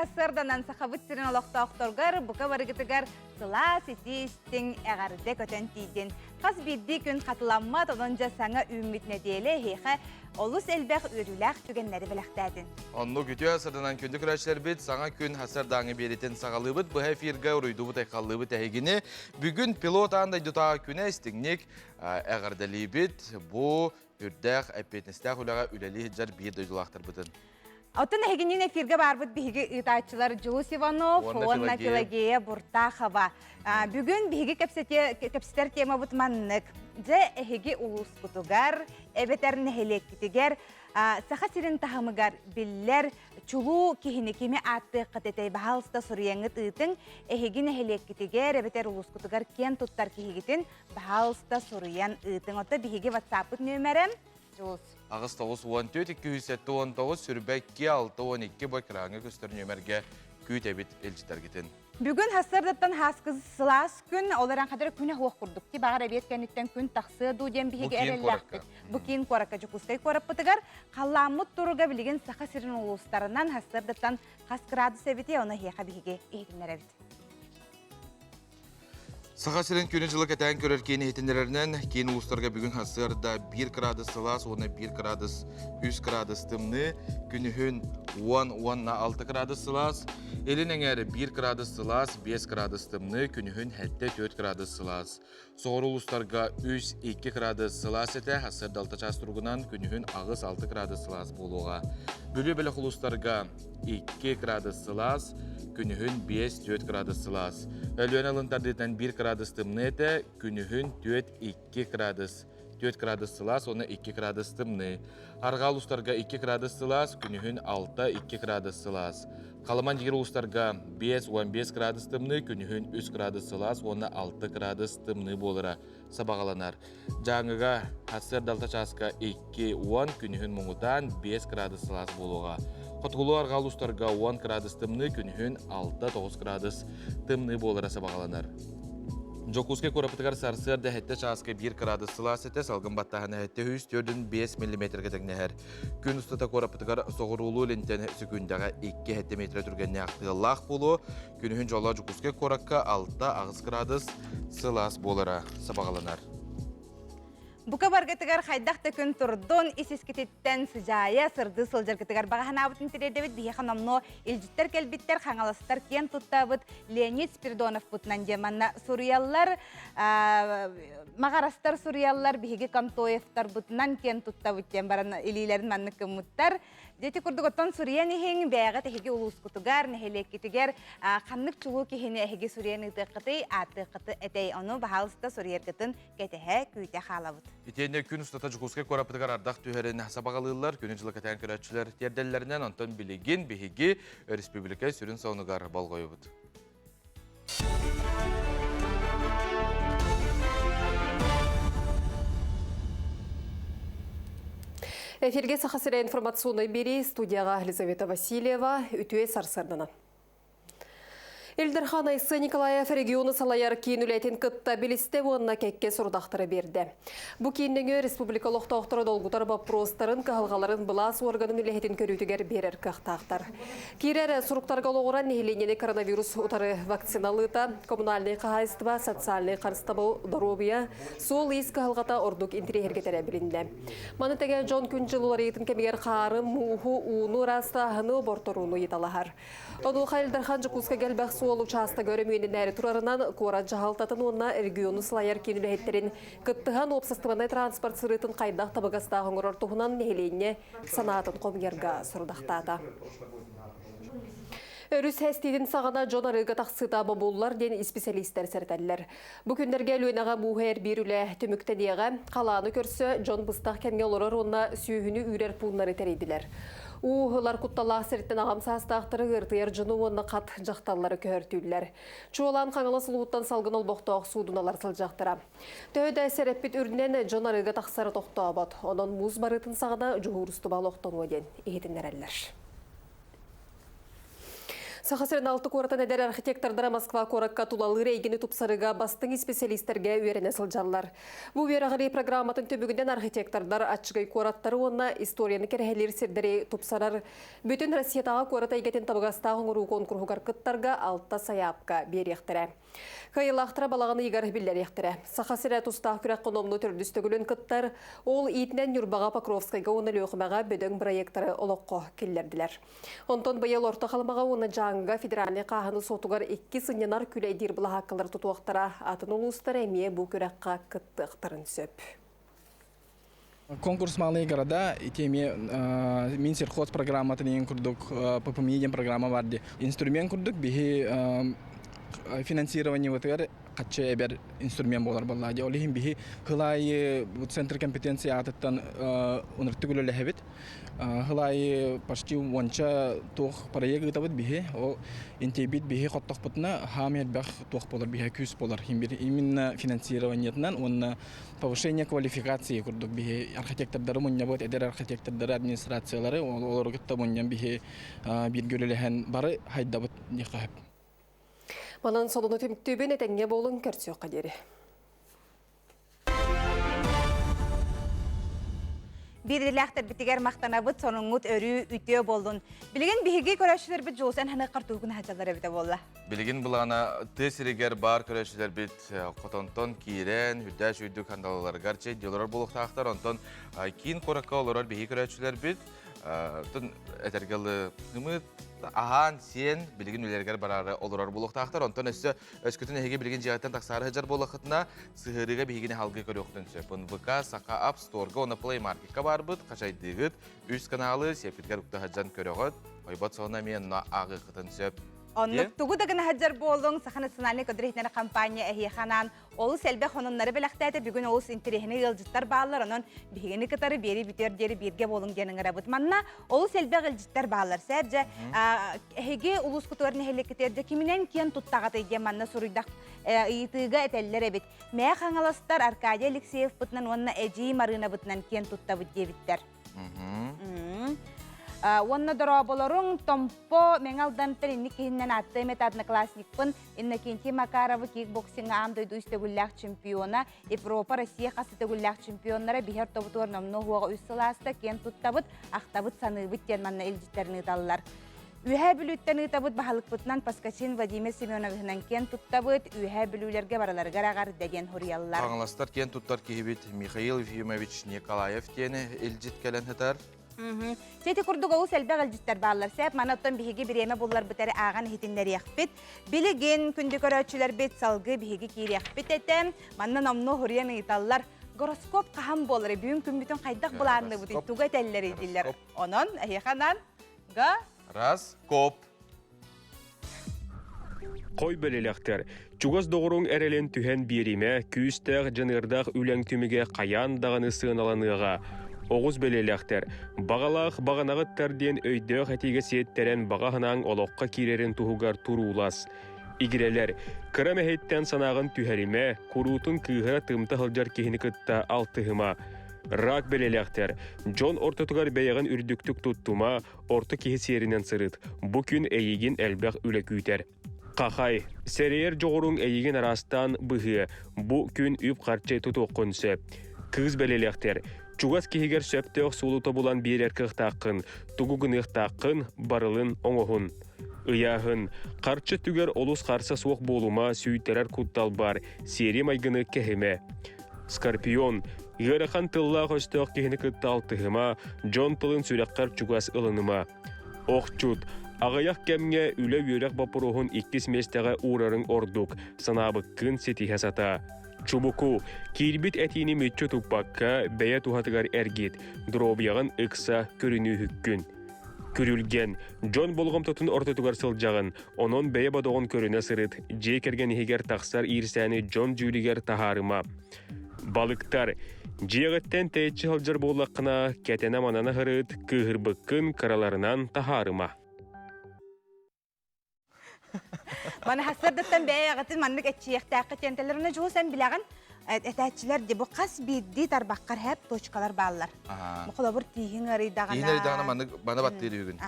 сарсыарданан Сахабыт сирин олохтоохторугар бука барыгытыгар сылаас итии истиҥ эҕэрдэ көтөн тиийдин. Хас биирдии күн хатыламмат, онон дьэ саҥа үүммүт нэдиэлэ эһиэхэ олус элбэх үөрүүлээх түгэннэри бэлэхтээтин. Оннук үтүө сарданан күндү көрөөччүлэрбит саҥа күн сарсыардааҥы биэритин саҕалыыбыт. Быһа эфиргэ уруйдуубут айхаллыыбыт эһигини. Бүгүн пилот аан дойдутааҕы күнэ истиҥник эҕэрдэлиибит. Бу үрдээх, эппиэтинэстээх үлэҕэ үлэлии сылдьар биир дойдулаахтарбытын. Оттон эһигинниин эфиргэ баарбыт биһиги ыытааччылар Дьулус Иванов уонна Пелагея Буртахова. Бүгүн биһиги кэпсэтэр темабыт маннык. Дьэ, эһиги улуускутугар, эбэтэр нэһилиэккитигэр Саха сирин таһымыгар биллэр чулуу киһини кими ааттыаххыт этэй баһаалыста суруйаҥҥыт ыытыҥ. Эһиги нэһилиэккитигэр эбэтэр улуускутугар киэн туттар киһигитин баһаалыста суруйан ыытыҥ. Оттон биһиги WhatsApp-пыт нүөмэрэ Дьулус. 8 94 279 сүрбэкки 62 бу экраҥҥа көстөр нүөмэргэ күүтэбит илдьитэргитин. Бүгүн сарсыардаттан хааскы сылаас күн, ол эрэн хатыры күнэ суох курдук. Ти баҕар эбиэт кэнниттэн күн тахсыа дуу диэн биһиги эрэллээхпит. Бу киин куоракка Дьокуускай куораппытыгар халлааммыт туруга билигин Саха сирин улуустарынан сарсыардаттан хас градус эбитий, ону эһиэхэ биһиги иһитиннэрэбит. Саха сирин күнү-дьылы кэтээн көрөр киин иһитиннэрэринэн, киин улуустарга бүгүн сарсыарда 1 градус сылаас уонна 1 градус 3 градус тымныы, күнүһүн 10 уонна 6 градус сылаас, илин эҥээр 1 градус сылаас, 5 градус тымныы, күнүһүн 7-4 градус сылаас. Соҕуруу улуустарга 3-2 градус сылаас этэ, сарсыарда 6 чаас туругунан күнүһүн 8-6 градус сылаас буолуоҕа. Бүлүү бөлөх улуустарга 2 градус сылаас, күнүһүн 5-4 градус сылаас. Өлүөнэ ылын тардыытынан 1 градус тымныы этэ, күнүһүн 4-2 градус 4 градус сылаас уонна 2 градус тымныы. Арҕаа улуустарга 2 градус сылаас, күнүһүн 6-2 градус сылаас. Халыман дьигир улуустарга 5-15 градус тымныы, күнүһүн 3 градус сылаас уонна 6 градус тымныы буолара сабаҕаланар. Дьааҥыга сарсыарда 6 чааска 2-10, күнүһүн муҥутаан 5 градус сылаас буолуоҕа. Хотугулуу арҕаа улуустарга 10 градус тымныы, күнүһүн 6-9 градус тымныы буолара сабаҕаланар. Дьокуускай куораппытыгар сарсыарда 7 чааска 1 градус сылаас этэ, салгын баттааһына 704,5 миллиметргэ тэҥнэһэр. Күн устата куораппытыгар соҕуруулуу илинтэн сөкүүндэҕэ 2-7 метрэ түргэннээх тыаллаах буолуо. Күнүһүн дьоло Дьокуускай куоракка 6-8 градус сылаас буолара сабаҕаланар. Бука баргытыгар хайдах да күн турдун, ис-искититтэн сыдьаайа, сырдыы сылдьаргытыгар баҕа санаабытын тириэрдэбит. Биһиэхэ номнуо илдьиттэр кэлбиттэр, хаҥаластар киэн туттабыт Леонид Спиридоновпутунан диэн манна суруйаллар. Маҕарастар суруйаллар, биһиги Контоевтарбытынан киэн туттабыт диэн баран илиилэрин маннык гыммыттар. Дьэ курдук оттон суруйан иһиҥ, бэйэҕит эһиги улуускутугар, нэһилиэккитигэр ханнык чулуу киһини эһиги суруйан ыытыаххытый, ааттыаххыты этэй. Ону баһаалыста суруйаргытын кэтэһэ, күүтэ хаалабыт. Итиэннэ күн устата Дьокуускай куораппытыгар ардах түһэрин сабаҕалыыллар, күнү-дьылы кэтээн көрөөччүлэр тиэрдэллэринэн, онтон билигин биһиги өрөспүүбүлүкэ сүрүн сонугар болҕойобут. Эфиргэ Саха сирэ информационнай биэрии студияҕа Елизавета Васильева үтүө сарсыарданан. Ил Дархан Айсен Николаев региону салайар киин үлэтин кытта билистэ уонна кэккэ сорудахтары биэрдэ. Бу киин нөҥүө республика олохтоохторо долгутар боппуруостарын, кыһалҕаларын былаас уорганын үлэһитин көрүүтүгэр биэрэр кыахтаахтар. Киирэр суруктарга олоҕуран нэһилиэнньэни коронавирус утары вакциналыыта, коммунальнай хаһаайыстыба, социальнай харыстабыл, доруобуйа, суол-иис кыһалҕата ордук интэриэһиргэтэрэ билиннэ. Маны тэҥэ дьон күн-дьыл уларыйыытын кэмигэр хаары, мууһу, ууну ыраастааһыны, борторууну ыйыталаһар. Онуоха Ил Дархан Дьокуускайга элбэх суол учаастага өрөмүөннэнээри турарынан куорат дьаһалтатын уонна региону салайар киин үлэһиттэрин кыттыһан уопсастыбаннай транспорт сырыытын хайдах табыгастаах оҥорор туһунан нэһилиэнньэ санаатын хомуйарга сорудахтаата. Өрүс эстиитин саҕана дьон арыыга тахсыыта бобуллар диэн исписэлиистэр сэрэтэллэр. Бу күннэргэ Өлүөнэҕэ мууһа эрбиир үлэ түмүктэниэҕэ, халааны көрсө дьон быстах кэмҥэ олорор уонна сүөһүнү үүрэр пууннары тэрийдилэр. Уу ылар кутталлаах сириттэн аҕам саастаахтары ыартыйар дьону уонна хат дьахталлары көһөртүүллэр. Чуолаан Хаҥалас улууһуттан салгын олбохтоох суудуналар сылдьахтара. Төһө да сэрэппит үрдүнэн дьон арыыга тахсара тохтообот. Онон муус барыытын саҕана дьуһуурустуба олохтонуо диэн иһитиннэрэллэр. Саха сирин алты куоратын эдэр архитектордара Москва куоракка тулалыыр эйгэни тупсарыыга бастыҥ исписэлиистэргэ үөрэнэ сылдьаллар. Бу үөрэҕирии программатын түмүгүнэн архитектордар аччыгый куораттары уонна историяны кэрэһэлиир сирдэри тупсарар бүтүн Россиятааҕы куорат эйгэтин табыгастаах оҥоруу куонкуруһугар кыттарга алта сайаапка биэриэхтэрэ. Кыайыылаахтара балаҕан ыйыгар биллэриэхтэрэ. Саха сирэ тустаах күрэххэ номнуо төрдүс төгүлүн кыттар. Ол иитинэн Ньурбаҕа, Покровскайга уонна Өлүөхүмэҕэ бөдөҥ бырайыактары олоххо киллэрдилэр. Онтон быйыл Орто Халымаҕа уонна Дьааҥыга федеральнай хааһыны суотугар икки сынньанар күлэйдиир былаһааккалары тутуохтара. Атын улуустар эмиэ бу күрэххэ кыттыахтарын сөп. Конкурс «Малые города» ити эмиэ Минсельхоз программатын иһин курдук ППМИ диэн программа бар дии. Инструмент курдук биһи финансированиебытыгар хаччы эбэр инструмент буолар буоллаа дии. Ол иһин биһи сыл аайы центр компетенции аатыттан ыныртык үлэлэһэбит. Сыл аайы почти уонча туох проект ыытабыт биһи. Ол интиэбит биһи хоттохпутуна хаам элбэх туох буолар биһи күүс буолар. Именно финансированиетынан уонна повышение квалификации курдук биһи архитектордары мунньабыт, эдэр архитектордары, администрациялары олору кытта мунньан биһи бииргэ үлэлэһэн бары хайдабыт диэххэ сөп. Манан солону түмүктүүбүн этэҥҥэ буолуҥ көрсүөххэ диэри. Биирдилээхтэрбитигэр махтанабыт, сонуҥҥут өрүү үтүө буоллун. Билигин биһиги көрөөччүлэрбит Дьулусан ханыаххар тугун хаачаллар эбитэ буолла. Билигин былаана тыа сиригэр баар көрөөччүлэрбит хотонтон киирэн, үрдээх үрдүк хандалаларыгар чэйдии олорор буолуохтаахтар. Онтон киин куоракка олорор биһиги көрөөччүлэрбит этэргэ дылы ымыт аһаан, сиэн билигин үлэлэригэр бараары олорор буолуохтаахтар. Онтон өссө өскөтүн эһиги билигин дьиэҕиттэн тахсаары сылдьар буоллаххытына, сыһыарыыга биһигини халгыы көрүөхтүн сөп. НВК, Саха App Store-га уонна Play Market-ка барбыт, хачайдыыгыт, үс каналы сиэппитигэр укта сылдьан көрөҕүт, ойбот соһуна эмиэ онно ааҕыаххытын сөп. Оннук тугу да гына сылдьар буоллуҥ, Саха национальнай көдүрүһүнэр компания эһиэхэ анаан олус элбэх сонуннары бэлэхтээтэ. Бүгүн олус интэриэһинэй ыалдьыттар бааллар, онон биһигини кытары биэри бүтүөр диэри бииргэ буолуҥ диэн ыҥырабыт. Манна олус элбэх илдьиттэр бааллар. Сээп дьэ, эһиги улуускутугар нэһилиэккитигэр дьэ киминэн киэн туттаҕытый диэн манна суруйдах ыйытыыга этэллэр эбит. Мээ Хаҥаластар Аркадий Алексеевпытынан уонна Эдьиий Марыынабытынан киэн туттабыт диэбиттэр. Уонна дорооболоруҥ Томпо Мэҥэ Алдантан инник киһиннэн ааттыам этэ одноклассникпын Иннокентий Макаровы кикбоксиҥҥа аан дойду үс төгүллээх чемпиона, Европа, Россия хас да төгүллээх чемпионнара биһи ортобутугар номнуо уһуоҕа үс сыл ааста киэн туттабыт, ахтабыт, саныыбыт диэн манна илдьиттэрин ыыталлар. Үөһээ Бүлүүттэн ыытабыт баһылыкпытынан Поскачин Владимир Семеновиһынан киэн туттабыт, Үөһээ Бүлүүлэргэ барыларыгар эҕэрдэ диэн суруйаллар. Хаҥаластар киэн туттар киһибит Михаил Ефимович Николаев диэни илдьит кэлэн сытар. Ити курдук олус элбэх илдьиттэр бааллар. Сээп, маны оттон биһиги бириэмэ булларбыт эрэ ааҕан иһитиннэриэхпит. Билигин күндү көрөөччүлэрбит салгыы биһиги киириэхпит этэ. Манна номнуо суруйан ыйыталлар. Гороскоп хаһан буолар? Бүгүн күммүтүн хайдах былаанныыбытый? Тугу этэллэрий дииллэр. Онон эһиэхэ анаан Га? Раз, коп. Хой бэлэлэхтэр, чугас доҕоруҥ эрэлин түһэн биэримэ, күүстээх, дьаныардаах үлэҥ түмүгэ хайаан даҕаны сыаналаныаҕа. Оҕус бэлэлэхтэр, баҕалаах баҕанаҕыттар диэн өйдөөх этиигэ сиэттэрэн баҕа санааҥ олоххо киирэрин туһугар туруулас. Игирэлэр, кыра мэһэйтэн санааҕын түһэримэ, куруутун кыыһыра тымта сылдьар киһини кытта алтыһыма. Рак бэлэлээхтэр, дьон ортотугар бэйэҕин үрдүктүк туттума, орто киһи сиэринэн сырыт. Бу күн эйигин элбэх үлэ күүтэр. Хахай, сэрэйэр дьоҕуруҥ эйигин араастаан быһыа, бу күн үп-харчы тутуоххун сөп. Кыыс бэлэлээхтэр, чугас киһигэр сөптөөх суолу тобулан биэрэр кыахтааххын, тугу гыныахтааххын барылын оҥоһун. Ыйааһын, харчы түгэр олус харса суох буолума, сүүйтэрэр куттал баар, сиэри майгыны кэһимэ. Скорпион, ыарахан тыллаах-өстөөх киһини кытта алтыһыма, дьон тылын сүрэххэр чугас ылыныма. Охчут, аҕыйах кэмҥэ үлэ-үөрэх боппуруоһун иккис миэстэҕэ уурарыҥ ордук, санаабыккын ситиһэ сатаа. Чубуку, киирбит этиини мүччү туппакка, бэйэ туһатыгар эргит, доруобуйаҕын ыкса көрүнүүһүккүн. Күрүлгэн, дьон болҕомтотун ортотугар сылдьаҕын, онон бэйэ бодоҕун көрүнэ сырыт, дьиэ кэргэн иһигэр тахсар иирсээни дьон дьүүлүгэр таһаарыма. Балыктар, дьиэҕиттэн тэйиччи сылдьар буоллаххына, кэтэнэ-манана сырыт, кыыһырбыккын кыраларынан таһаарыма. Маны хасырдыттан бэйэҕитин маннык эччийэхтээххит диэн тэлэр. Уна Дьулус эн билэҕин. Этээччилэр ди бу хас биирдии тарбаххар хэп точкалар бааллар. Холобур тииһиҥ ыарыйдаҕына. Тииһин ыарыйдаҕына маннык маны баттыыр үһүгүн.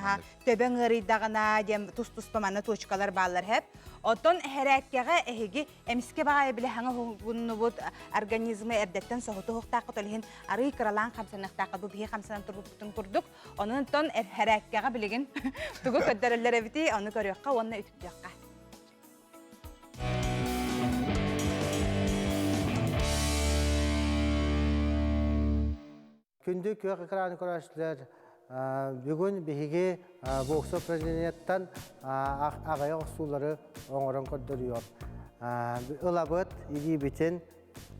Төбөҥ ыарыйдаҕына диэн тус-туспа манна точкалар бааллар хэп. Оттон хэрээккэҕэ эһиги эмискэ баҕайы били хаҥа уһугуннубут организмы эрдэттэн соһутуһуохтааххыт ол иһин арыый кыралаан хамсаныахтааххыт бу биһи хамсанан турбуппутун курдук. Онон хэрээккэҕэ билигин тугу көрдөрөллөр эбитий ону көрүөххэ уонна үтүктүөххэ. Күндү күөх экраны көрөөччүлэр, бүгүн биһиги бокса упражнениеттан аҕыйах охсуулары оҥорон көрдөрүөм. Ылабыт, илиибитин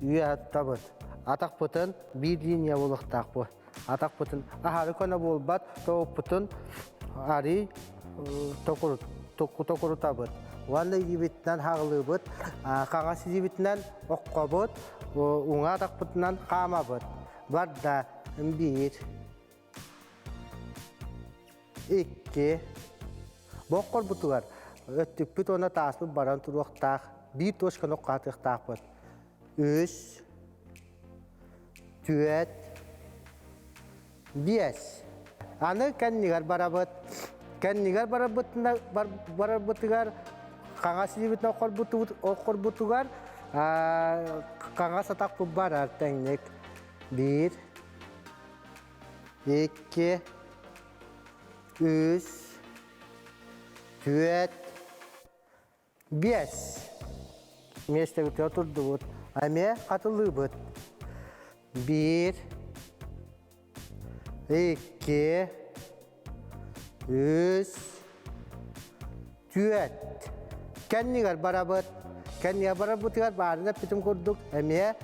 үө аттабыт. Атахпытын биир линия буолуохтаах бу. Атахпытын аһары көнө буолбат, тобукпутун арый токурутабыт. Уонна илиибитинэн хаҕылыыбыт, хаҥас илиибитинэн оккобут, уҥа атахпытынан хаамабыт. Барда биир, икки, боккорбутугар өттүкпүт уонна тааспыт баран туруохтаах, биир точканы оххаатыахтаахпыт. Үс, түөрт, биэс. Аны кэннигэр барабыт. Кэннигэр барарбытыгар хаҥас илиибитин оххорбутугар хаҥас атахпыт барар тэҥник. Биир, икки, үс, түөрт, биэс. Миэстэбитигэр турдубут. Эмиэ хатылыыбыт. Биир, икки, үс, түөрт. Кэннигэр барабыт. Кэннигэр барарбытыгар баарына эппитим курдук эмиэ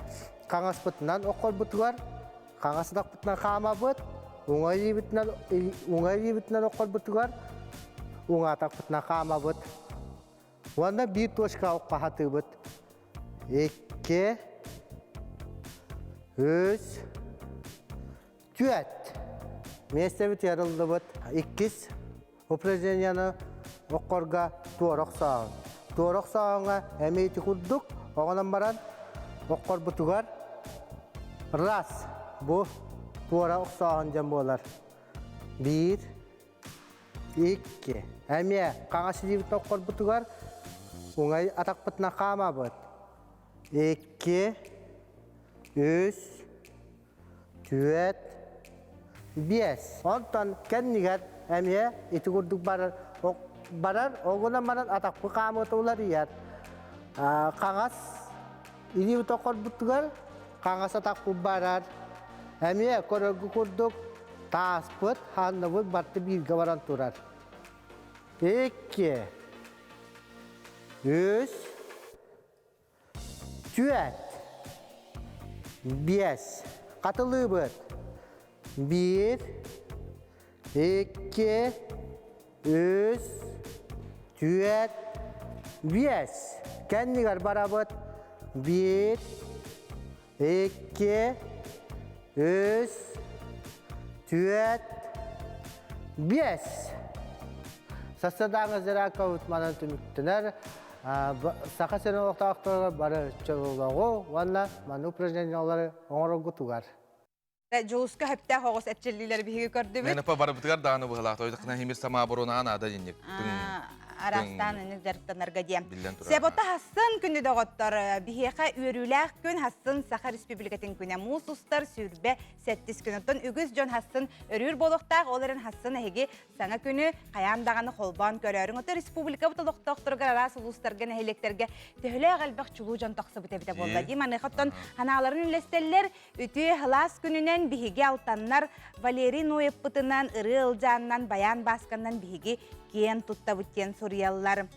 хаҥаспытынан оккорбутугар хаҥас атахпытынан хаамабыт, уҥа илиибитинэн уҥа илиибитинэн оккорбутугар уҥа атахпытынан хаамабыт. Уонна биир точка хатыыбыт. Икки, үс, түөрт. Миэстэбит ярыллыбыт. Иккис упражнениены оккорго туора охсооһун. Туора охсооһуҥҥа эмиэ ити курдук оҕонон баран оккорбутугар раз бу туора охсооһун диэн буолар. Биир, икки. Эмиэ хаҥас илиибит оккорбутугар уҥай атахпытынан хаамабыт. Икки, үс, түөрт, биэс. Онтон кэннигэр эмиэ ити курдук барар, барар ол гынан баран атахпы хаамыыта уларыйар. Хаҥас илиибит оккорбутугар хаҥас атахпыт барар. Эмиэ көрөргө курдук тааспыт, ханныбыт барыта бииргэ баран турар. Икки, үс, түөрт, биэс. Хатылыыбыт. Биир, икки, үс, түөрт, биэс. Кэннигэр барабыт. Биир, икки, үс, түөрт, биэс. Сарсыардааҥы зарядкабыт манан түмүктэнэр. Саха сирин олохтоохторугар бары чололоҕу уонна маннык упражнениялары оҥороргутугар. Дьулуска хөптөөх оҕус эрчиллиилэри биһиги көрдүбүт. Мен барыбытыгар дааны быһылаах тойдахына химир самаа борунаан аада динник. Араастаан ыннык дьарыктанарга диэн. Себота хассын күнү доҕоттор биһиэхэ үөрүүлээх күн хассын Саха Республикатын күнэ муус устар сүүрбэ сэттис күн. Оттон үгүс дьон хассын өрүүр буолуохтаах, ол эрэн хассын эһиги саҥа күнү хайаан даҕаны холбоон көрөөрүҥ. Оттон республикабыт олохтоохторугар араас улуустарга, нэһилиэктэргэ төһөлөөх элбэх чулуу дьон тахсыбыт эбитэ буолла дии. Маныаха оттон ханааларын үллэстэллэр. Үтүө сылаас күнүнэн биһиги алтаннар Валерий Ноевпытынан, Ырыа Ылдьаанынан, Байаан Баасканнан биһиги киэн туттабыт диэн суруйаллар.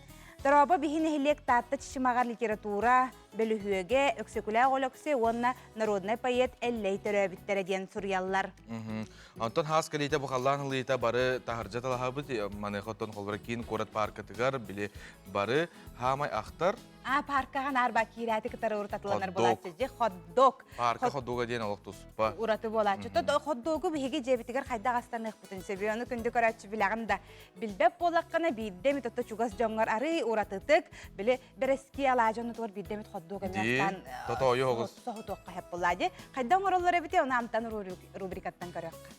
Дорообо биһи нэһилиэк Таатта Чычымаҕар литература бөлүһүөгэ Өксөкүлээх Өлөксөй уонна народнай поэт Эллэй төрөөбүттэрэ диэн суруйаллар. Онтон хаас кэлиитэ бу халлаан ылыыта бары таһырдьа талаһабыт. Маныаха оттон холбора киин куорат пааркатыгар били бары хаамай ахтар. А паркаҕа наар баа киирээти кытары урутатыланар буолааччы. Дьэ хот-дог. Парка хот-дога диэн олох туспа. Ураты буолааччы. То хот-догу биһиги дьиэбитигэр хайдах астаныахпытын сөбүй. Ону күндү көрөөччү билэҕин да билбэт буоллаххына биирдэ эмит ото чугас дьоҥҥор арыый уратытык били бэрэскии алаадьы оннутугар биирдэ эмит хот-дог эмиэ астаан тотоойу оҕус соһутуохха сөп буоллаа дии. Хайдах оҥороллор эбитий ону амтан рубрикаттан көрүөххэ.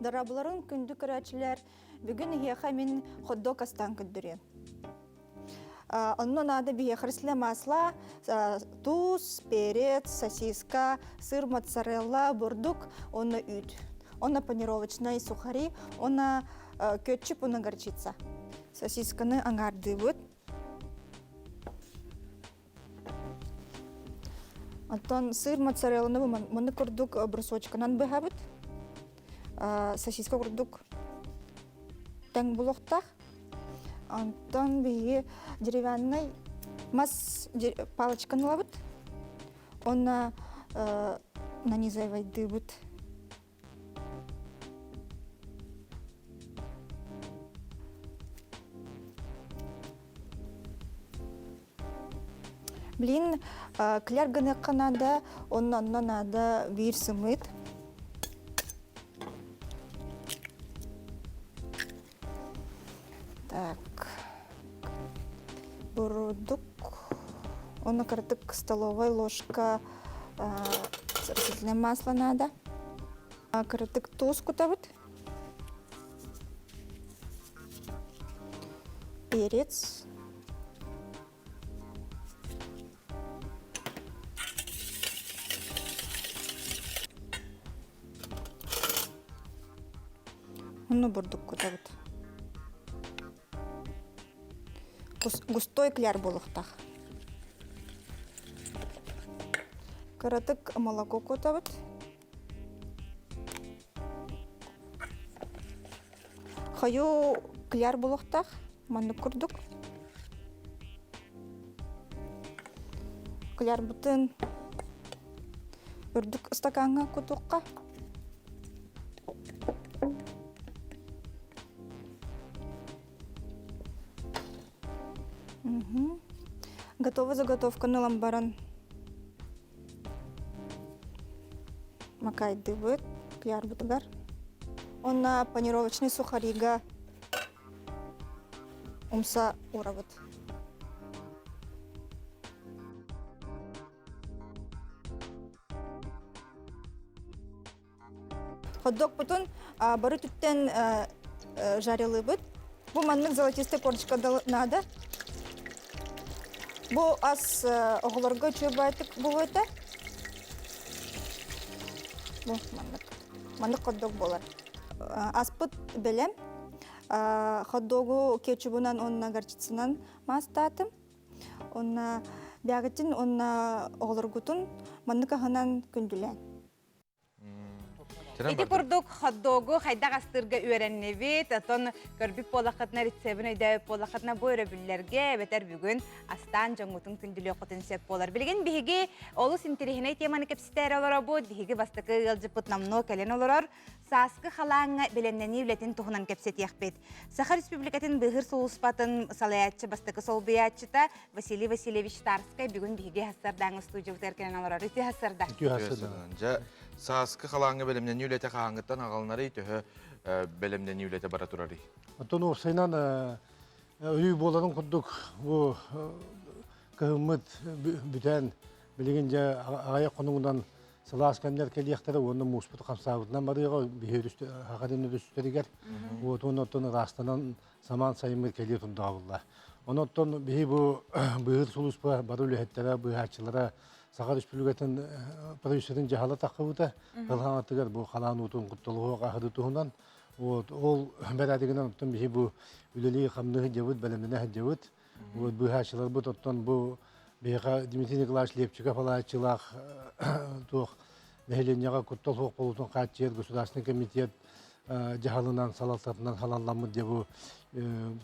Дорабыларын күндү көрөөччүлэр, бүгүн эһиэхэ мин хот-дог астаан көрдөрүөм. Онно наада биһиэхэ рисле масла, туус, перец, сосиска, сыр моцарелла, бурдук, онно үүт. Онно панировочнай сухари, онно кетчуп, онно горчица. Сосисканы аҥаардыыбыт. Оттон сыр моцарелланы маны курдук брусочканан быһабыт. Сосиска курдук тэҥ булуохтаах. Онтон биһиги деревянный мас палочканы ылабыт. Уонна нанизывайдыыбыт. Блин, кляр гыныахха наада, онно онно наада биир сымыыт. Так, бурдук, онно кыратык столовая ложка растительное масло надо. Кыратык туус кутабыт. Перец. Онно бурдук кутабыт. Густой кляр буолуохтаах. Кыратык молоко кутабыт. Хойуу кляр буолуохтаах, маннык курдук. Клярбытын үрдүк ыстакааҥҥа кутуохха. Готовы заготовканы ылан баран макайдыбыт куйаарбытыгар. Уонна панировочный сухарига умса уурабыт. Ходдокпутун бары түттэн жарилыбыт. Бу маннык золотистый корочка надо. Бу ас оҕолорго үчүгэй баайтык буолуо этэ. Бу маннык. Маннык ходдог буолар. Аспыт бэлэм. Ходдогу кетчубунан уонна горчицанан маастаатым. Уонна бэҕитин уонна оҕолоргутун маннык аһынан күндүлээн. Ити курдук хот-догу хайдах астыырга үөрэннибит, оттон көрбүт буоллаххытына, рецебин өйдөөбүт буоллаххытына, бу өрөбүллэргэ эбэтэр бүгүн астаан дьоҥҥутун күндүлүөххүтүн сөп буолар. Билигин биһиги олус интэриэһинэй теманы кэпсэтээри олоробут. Биһиги бастакы ыалдьыппыт номнуо кэлэн олорор. Сааскы халааҥҥа бэлэмнэнии үлэтин туһунан кэпсэтиэхпит. Саха Республикатын быыһыыр сулууспатын салайааччы бастакы солбуйааччыта Василий Васильевич Тарскай бүгүн биһиги хассардааҥы студиябытыгар кэлэн олорор. Үтүө хассарда. Үтүө хассарда. Дьэ, сааскы халааҥҥа бэлэмнэнии үлэтэ хаһааҥҥыттан аҕалынарый, төһө бэлэмнэнии үлэтэ бара турарый? Оттон уопсайынан өрүү буоларын курдук бу кыһыммыт бүтэн билигин дьэ аҕыйах хонугунан сылаас кэмнэр кэлиэхтэрэ уонна мууспут хамсаабытынан барыаҕа биһи Сахатын өрүстэригэр вот уонна оттон ыраастанан самаан сайыммыт кэлиэ турдаҕа Онон оттон биһи бу быыһыыр сулууспа бары үлэһиттэрэ, быыһааччылара Саха Республикатын правительствотын дьаһала таххыбыта кылаан бу халаан уутун кутталыһуох аһырыы туһунан вот ол бэрээдэгинэн оттон биһи бу үлэлии хамныһы дьабыт бэлэмнэнэ сылдьабыт Вот быыһааччыларбыт оттон бу биһиэхэ Дмитрий Николаевич Лепчиков алааччылаах туох нэһилиэнньэҕэ куттал суох буолуутун хааччыйар государственный комитет дьаһалынан салалтатынан халалламмыт дьэ бу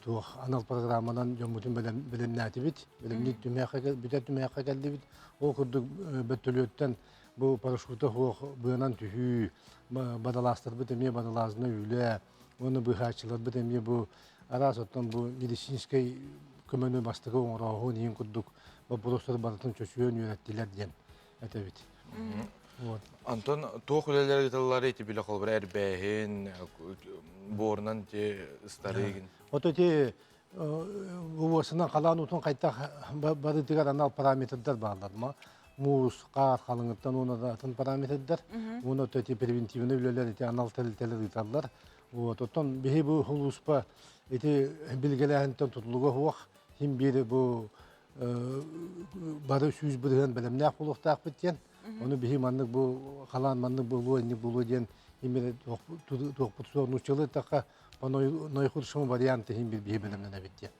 туох анал программанан дьоммутун бэлэмнээтибит. Бэлэмниир түмээххэ бүтэр түмээххэ кэллибит. Ол курдук бөттөлүөттэн Бу парашюта суох быанан түһүү, бадалаастарбыт эмиэ бадалаазына үлэ, уонна быыһааччыларбыт эмиэ бу араас оттон бу медицинскэй көмөнү бастакы оҥорооһун иһин курдук боппуруостары барытын чочуйан үөрэттилэр диэн этэбит. Вот. Антон туох үлэлэр ыытыллар ити билэ холобура эрбээһин, буорунан ти ыстарыыгын. Ото ити уосынан халаан уутун хайтах барытыгар анал параметрдар бааллар. Муус, хаар халыҥыттан уонна да атын параметрдар. Уонна ити превентивный үлэлэр ити анал тэрилтэлэр ыыталлар. Вот, оттон биһи бу улууспа ити билгэлээһинтэн тутулуга суох. Хим биир бу бары 100% бэлэмнээх буолуохтаахпыт диэн. Ону биһи маннык бу халаан маннык буолуо, инник буолуо диэн именно туохпут суох нууччалыы тахха по наихудшему варианту иһин биир биһи бэлэмнэнэбит диэн.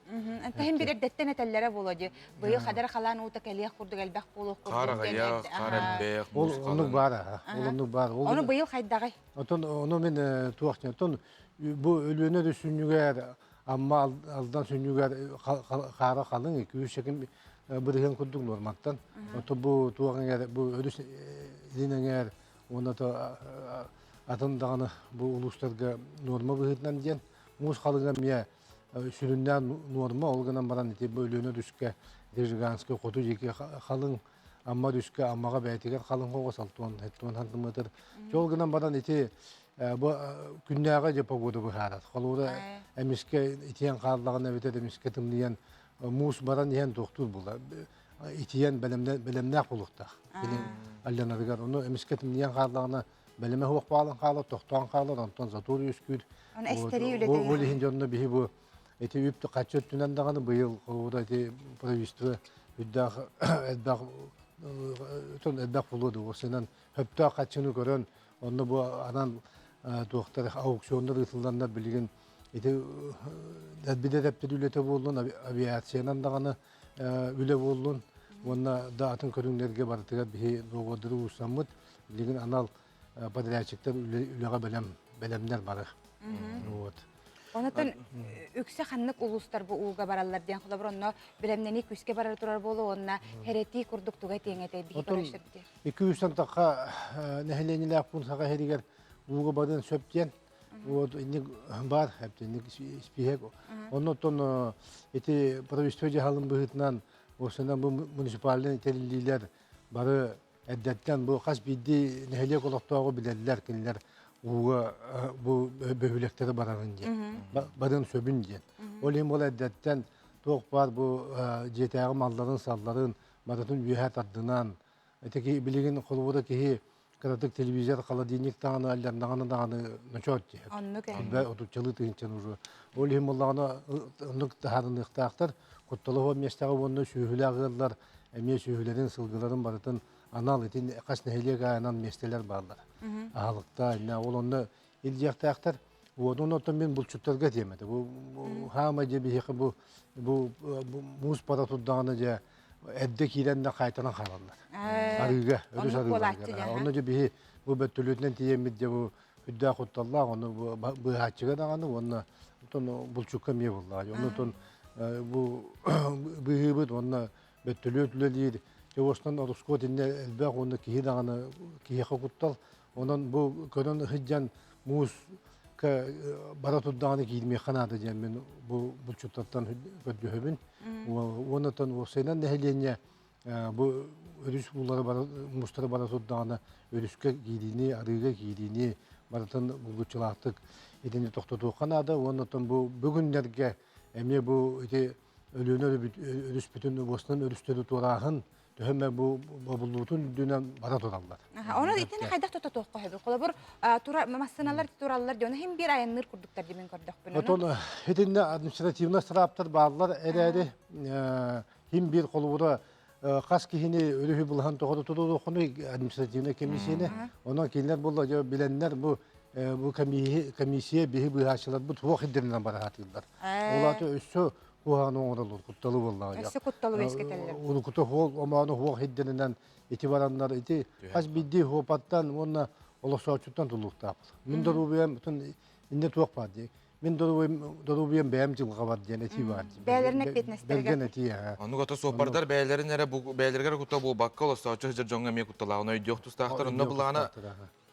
Антаһын бир эрдэттэн этэллэрэ буолуо дии. Быйыл хадара халаан уута кэлиэх курдук элбэх буолуох курдук Хаар аҕыйах, хаар элбэх, Ол оннук баар аха. Ол оннук баар. Ону быйыл хайдаҕый? Отон ону мин туох диэн отон бу Өлүөнэ да сүнньүгэр Амма Алдан сүнньүгэр хаара халыҥ 200 бырыһыан курдук нуорматтан. Ото бу туох эҥэр бу өрүс илин эҥэр уонна атын даҕаны бу улуустарга нуорма быһыытынан диэн муус халыҥа эмиэ сүрүннээн нуорма ол гынан баран ити бу Өлүөнэ өрүскэ Рижиганскай хоту диэки халыҥ Амма өрүскэ Аммаҕа бэйэтигэр халыҥ хоҕус алтуон хеттуон сантиметр ол гынан баран ити бу күннээҕи дьэ погода быһаарар холобура эмискэ итийэн хааллаҕына эбэтэр эмискэ тымныйан муус баран иһэн туохтуур була итийэн бэлэмнээх буолуохтаах кини алланарыгар ону эмискэ тымныйан хааллаҕына бэлэмэ суох буолан хаалар тохтоон хаалар онтон затор үөскүүр ол иһин дьонно биһи бу ити үп хаччы өттүнэн даҕаны быйыл холобура ити правительство үрдээх элбэх элбэх буолуо дуо сынан хөптөөх хаччыны көрөн онно бу анан туохтар аукционнар ыытылланнар билигин ити элбидэ тэптир үлэтэ буоллун авиациянан даҕаны үлэ буоллун уонна да атын көрүҥнэргэ барытыгар биһи договордары уурсаммыт билигин анал подрядчиктар үлэҕэ бэлэм бэлэмнэр бары вот Онотон үксэ ханнык улуустар бу ууга бараллар диэн холобур онно бэлэмнэнии күүскэ барар турар буолуо уонна хэрэтии курдук туга тиэҥ этэй биһи көрөшөбүтү. Икки үстэн тахха нэһилиэнньэлээх пуун саха иһигэр ууга барыан сөп диэн Вот инник бар, инник испииһэк. Оннуттан ити правительство дьаһалын быһыытынан осынан бу муниципальнай тэриллиилэр бары эрдэттэн бу хас биирдии нэһилиэк олохтооҕу билэллэр кинилэр ууга бу бөһүөлэктэри барарын диэн барын сөбүн диэн. Ол иһин ол эрдэттэн туох баар бу дьиэтээҕи малларын-салларын барытын үөһэ тардынан ити билигин холобура киһи кыратык телевизор, холодильник даҕаны, аллардаҕына даҕаны ночоот диһэр. Оннук ээ. Элбэ отуччалыы тыһыынчаны уже. Ол иһин буоллаҕына оннук таһаарыныахтаахтар. Кутталы уон миэстэҕэ уонна сүөһүлээх ыаллар эмиэ сүөһүлэрин, сылгыларын барытын анал итин хас нэһилиэк аайынан миэстэлэр бааллар. Аһылыкта, иннэ ол онно илдьиэхтээхтэр. Уотун оттон мин булчуттарга этиэм этэ. Бу хаама дьэ биһиэхэ бу бу муус бара турдаҕына дьэ эрдэ киирэн да хаайтаран хаалаллар. Арыыга, өрүс арыыларыгар. Онно дьэ биһи бу бөттөлүөтүнэн тиийэммит дьэ бу үрдээх кутталлаах, ону бу быыһааччыга даҕаны уонна оттон булчукка эмиэ буоллаҕа. Онно оттон бу быыһыыбыт уонна бөттөлүөт үлэлиир. Дьэ уостан ороскуот иннэ элбэх уонна киһи даҕаны киһиэхэ куттал. Онон бу көрөн сылдьан муус бара турдаҕына киирмиэххэ наада диэн мин бу булчуттартан көрдөһөбүн. Уоннатан уопсайынан нэһилиэнньэ бу өрүс уулара бара муустара бара турдаҕына өрүскэ киириини, арыыга киириини барытын булгуччулаахтык итини тохтотуохха наада. Уоннатан бу бүгүннэргэ эмиэ бу ити Өлүөнэ өрүспүтүн уостан өрүстэри туорааһын төһө эмэ бу бобуллуутун үрдүнэн бара тураллар. Ону итини хайдах тототуохха сөбүй? Холобур, тура массыыналар тураллар дьону иһин биир айанныыр курдуктар диэн көрдөхпүнэ. Отон итиннэ административнай штрафтар бааллар эрээри хим биир холобура хас киһини өрүһү былаһан тоҕо тутулуоххуну административнай комиссияны онон кинилэр буолла дьэ билэннэр бу бу комиссия биһи быыһааччыларбыт туох ирдэринэн бара сатыыллар. Ол аата өссө куһаҕаны оҥороллор кутталы буоллаҕа. Өссө кутталы үөскэтэллэр. Урукута хуол омоону хуох ирдэринэн ити бараннар ити хас биирдии хуопаттан уонна олохсооччуттан тулуктаах. Мин доруобуйам инне туох баар дии. Мин доруобуйам бэйэм дьылҕабар диэн этии баар. Бэйэлэрин эппиэтинэстэригэр. Бэргэн этии. Оннук ото суоппардар бэйэлэрин эрэ бэйэлэригэр куттал буолбакка олостооччу сылдьар дьоҥҥо эмиэ кутталааҕын өйдүөх тустаахтар. Онно былаана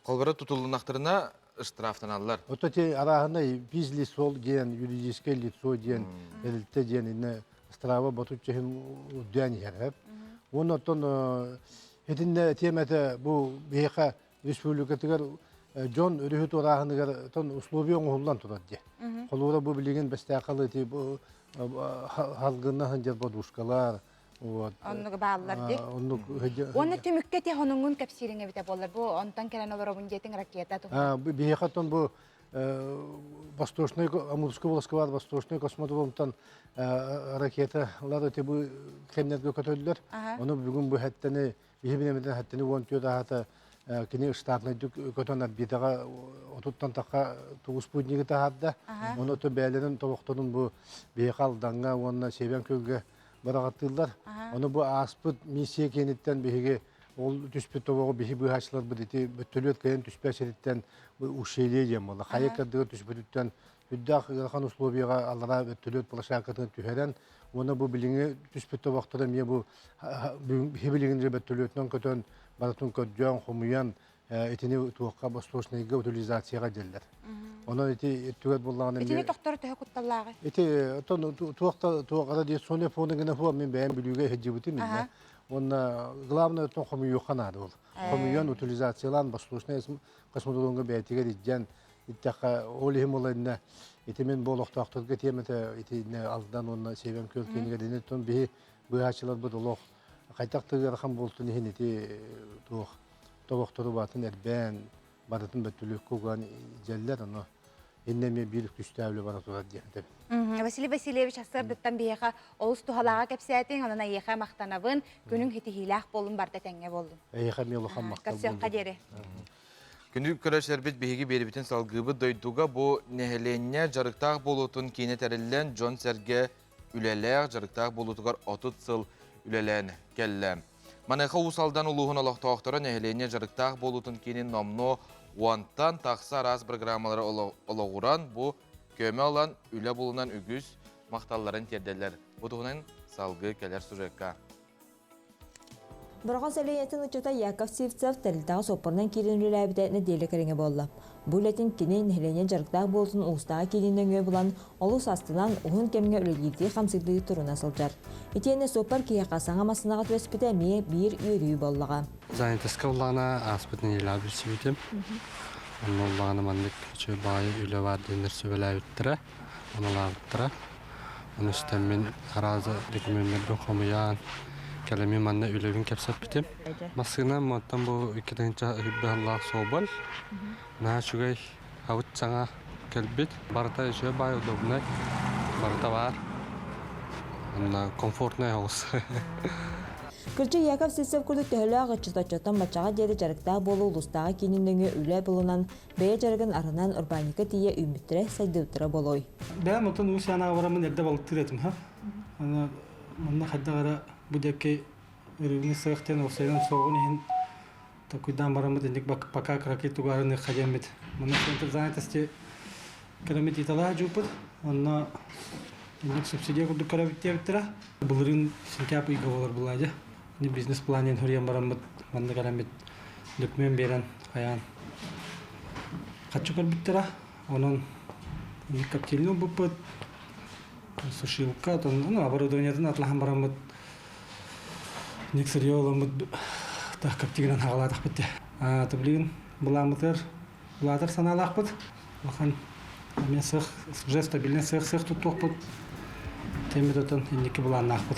холбора тутуллунахтарына штрафтаналлар. Ото ти арааһынай физлицо диэн, юридическое лицо диэн, тэрилтэ диэн инне страва ботуччаһын үрдээн иһэр. Уонна оттон итиннэ тиэмэтэ бу биһиэхэ республикатыгар дьон өрүһү туорааһыныгар тон условия оҥоһуллан турар дии. Холуура бу билигин бэстээхал ити халгынна сылдьар подушкалар, вот. Оннук бааллар дии. Оннук. Уонна түмүккэ ти хонуҥун кэпсиириҥ эбитэ буоллар. Бу онтон кэлэн олоробун диэтиҥ ракета туһунан. Биһиэхэ оттон бу Восточный Амурскай областка баар Восточный космодромтан ракеталар эти бу кэмнэргэ көтөллөр. Ону бүгүн бу хэттени Биһи билэмитин хэттини 14 аһата кини штатнайдык көтөн орбитаҕа отуттан тахха тугу спутнигы таһаарда. Ону то бээлэрин тобохторун бу биһиэхэ Алдаҥҥа уонна Сиэбэн күөлгэ быраҕаттыыллар. Ону бу ааспыт миссия киэниттэн биһиги ол түспүт тобоҕу биһи быыһааччыларбыт ити бөттөлүөт кыайан түспэт сириттэн ущелье диэн буолла. Хайа кырдыгы түспүтүттэн үрдээх ыарахан условияҕа аллараа вертолет площадкатын түһэрэн уонна бу билиҥҥи түспүт тобохторо эмиэ бу билигин вертолетунан көтөн барытын көрдөөн хомуйан итини туохха восточныйга утилизацияҕа диэллэр. Онон ити өттүгэр буллаҕына Итини тохторо төһө кутталлааҕый? Ити оттон туохта туохара диэционный фоны гына хуа мин бэйэм бүлүүгэ иһдьибитим иннэ. Уонна главное оттон хомуйуохха наада ол. Хомуйан утилизациялаан восточный космодромҥа бэйэтигэр илдьэн Иттэххэ ол иһин була иннэ ити мин бу олохтоохторго тиэмэтэ итиннэ Алдан уонна Сиэбэм күөл киинигэр ини тон биһи быыһааччыларбыт олох хайдах да ыарахан буолтун иһин ити туох тобохтору баатын эрбээн барытын бөттүлүккэ уган дьэллэр ону иннэ эмиэ биир күстээбилэ бара турар диэн этэбин. Василий Васильевич сарсыардыттан биһиэхэ олус туһалааҕа кэпсээтиҥ, онон эйиэхэ махтанабын, күнүҥ ситиһиилээх буоллун, барда тэҥҥэ буоллун. Эйиэхэ эмиэ улахан махтал Көрсүөххэ диэри. Күндү көрөөччүлэрбит биһиги биэрибитин салгыыбыт дойдуга бу нэһилиэнньэ дьарыктаах буолуутун киинэ тэриллэн дьон-сэргэ үлэлээх дьарыктаах буолуутугар 30 сыл үлэлээн кэллэ. Маныаха Уус Алдан улууһун олохтоохторо нэһилиэнньэ дьарыктаах буолуутун киинин номнуо уонтан тахса араас программалары олоҕуран бу көмө ылан үлэ булунан үгүс махталларын тиэрдэллэр. Бу туһунан салгыы кэлэр сюжекка. Бороҕон сэлиэнньэтин ыччата Яков Сивцев тэрилтэҕэ суоппарынан киирэн үлэлээбитэ нэдиэлэ кэриҥэ буолла. Бу үлэтин кини нэһилиэнньэ дьарыктаах буолтун улуустааҕы киинин нөҥүө булан, олус астынан, уһун кэмҥэ үлэлиирдии-хамсыырдыы туруна сылдьар. Итиэннэ суоппар киһиэхэ саҥа массыынаҕа түбэспитэ эмиэ биир үөрүү буоллаҕа. Занятоска ыллаҕына ааспыт нэдиэлэҕэ билсибитим. Онно ыллаҕына маннык үчүгэй баҕайы үлэ баар диэннэр сүбэлээбиттэрэ, аналаабыттара. Ону истэммин араас докумуоннарбын хомуйан, кэлэммин манна үлэбин кэпсэппитим. Массыынам оттон бу 2 сыллаах Соболь. Наһаа үчүгэй абыт саҥа кэлбит. Барыта үчүгэй баай удобнай. Барыта баар. Онно комфортнай оҕус. Кырдьык Яков Сивцев курдук төһөлөөх ыччат оччоттон баччаҕа диэри дьарыктаах буолуу улуустааҕы киинин нөҥүө үлэ булунан бэйэ дьарыгын арынан урбаанньыкка тиийэ үүммүттэрэ, сайдыбыттара буолуой? Бэйэм оттон Уус Янаҕа бараммын эрдэ балыктыыр этим ха. Аны манна хайдах эрэ бу диэки рыбный сыах диэн уопсайынан суоҕун иһин толкуйдаан бараммыт инник пока кыракый тугаарыныахха диэммит. Манна центр занятости кэлэммит италаа дьууппут. Онно инник субсидия курдук көрөбүт диэбиттэрэ. Былырыын сентябрь ыйга буолар былаадьа. Бизнес-план диэн суруйан бараммыт манна кэлэммит документ биэрэн хайаан хаччы көрбүттэрэ. Онон коптильня ылбыппыт, сушилка, ну, оборудованиетын атлаһан бараммыт ник сырье ыламмыт так коптигынан хаҕалаатахпыт дии. Билигин былааммытыгар улаатар санаалаахпыт. Улахан эмиэ сыах уже стабильный сыах-сыах туттуохпут. Тэммит отон инники былааннаахпыт.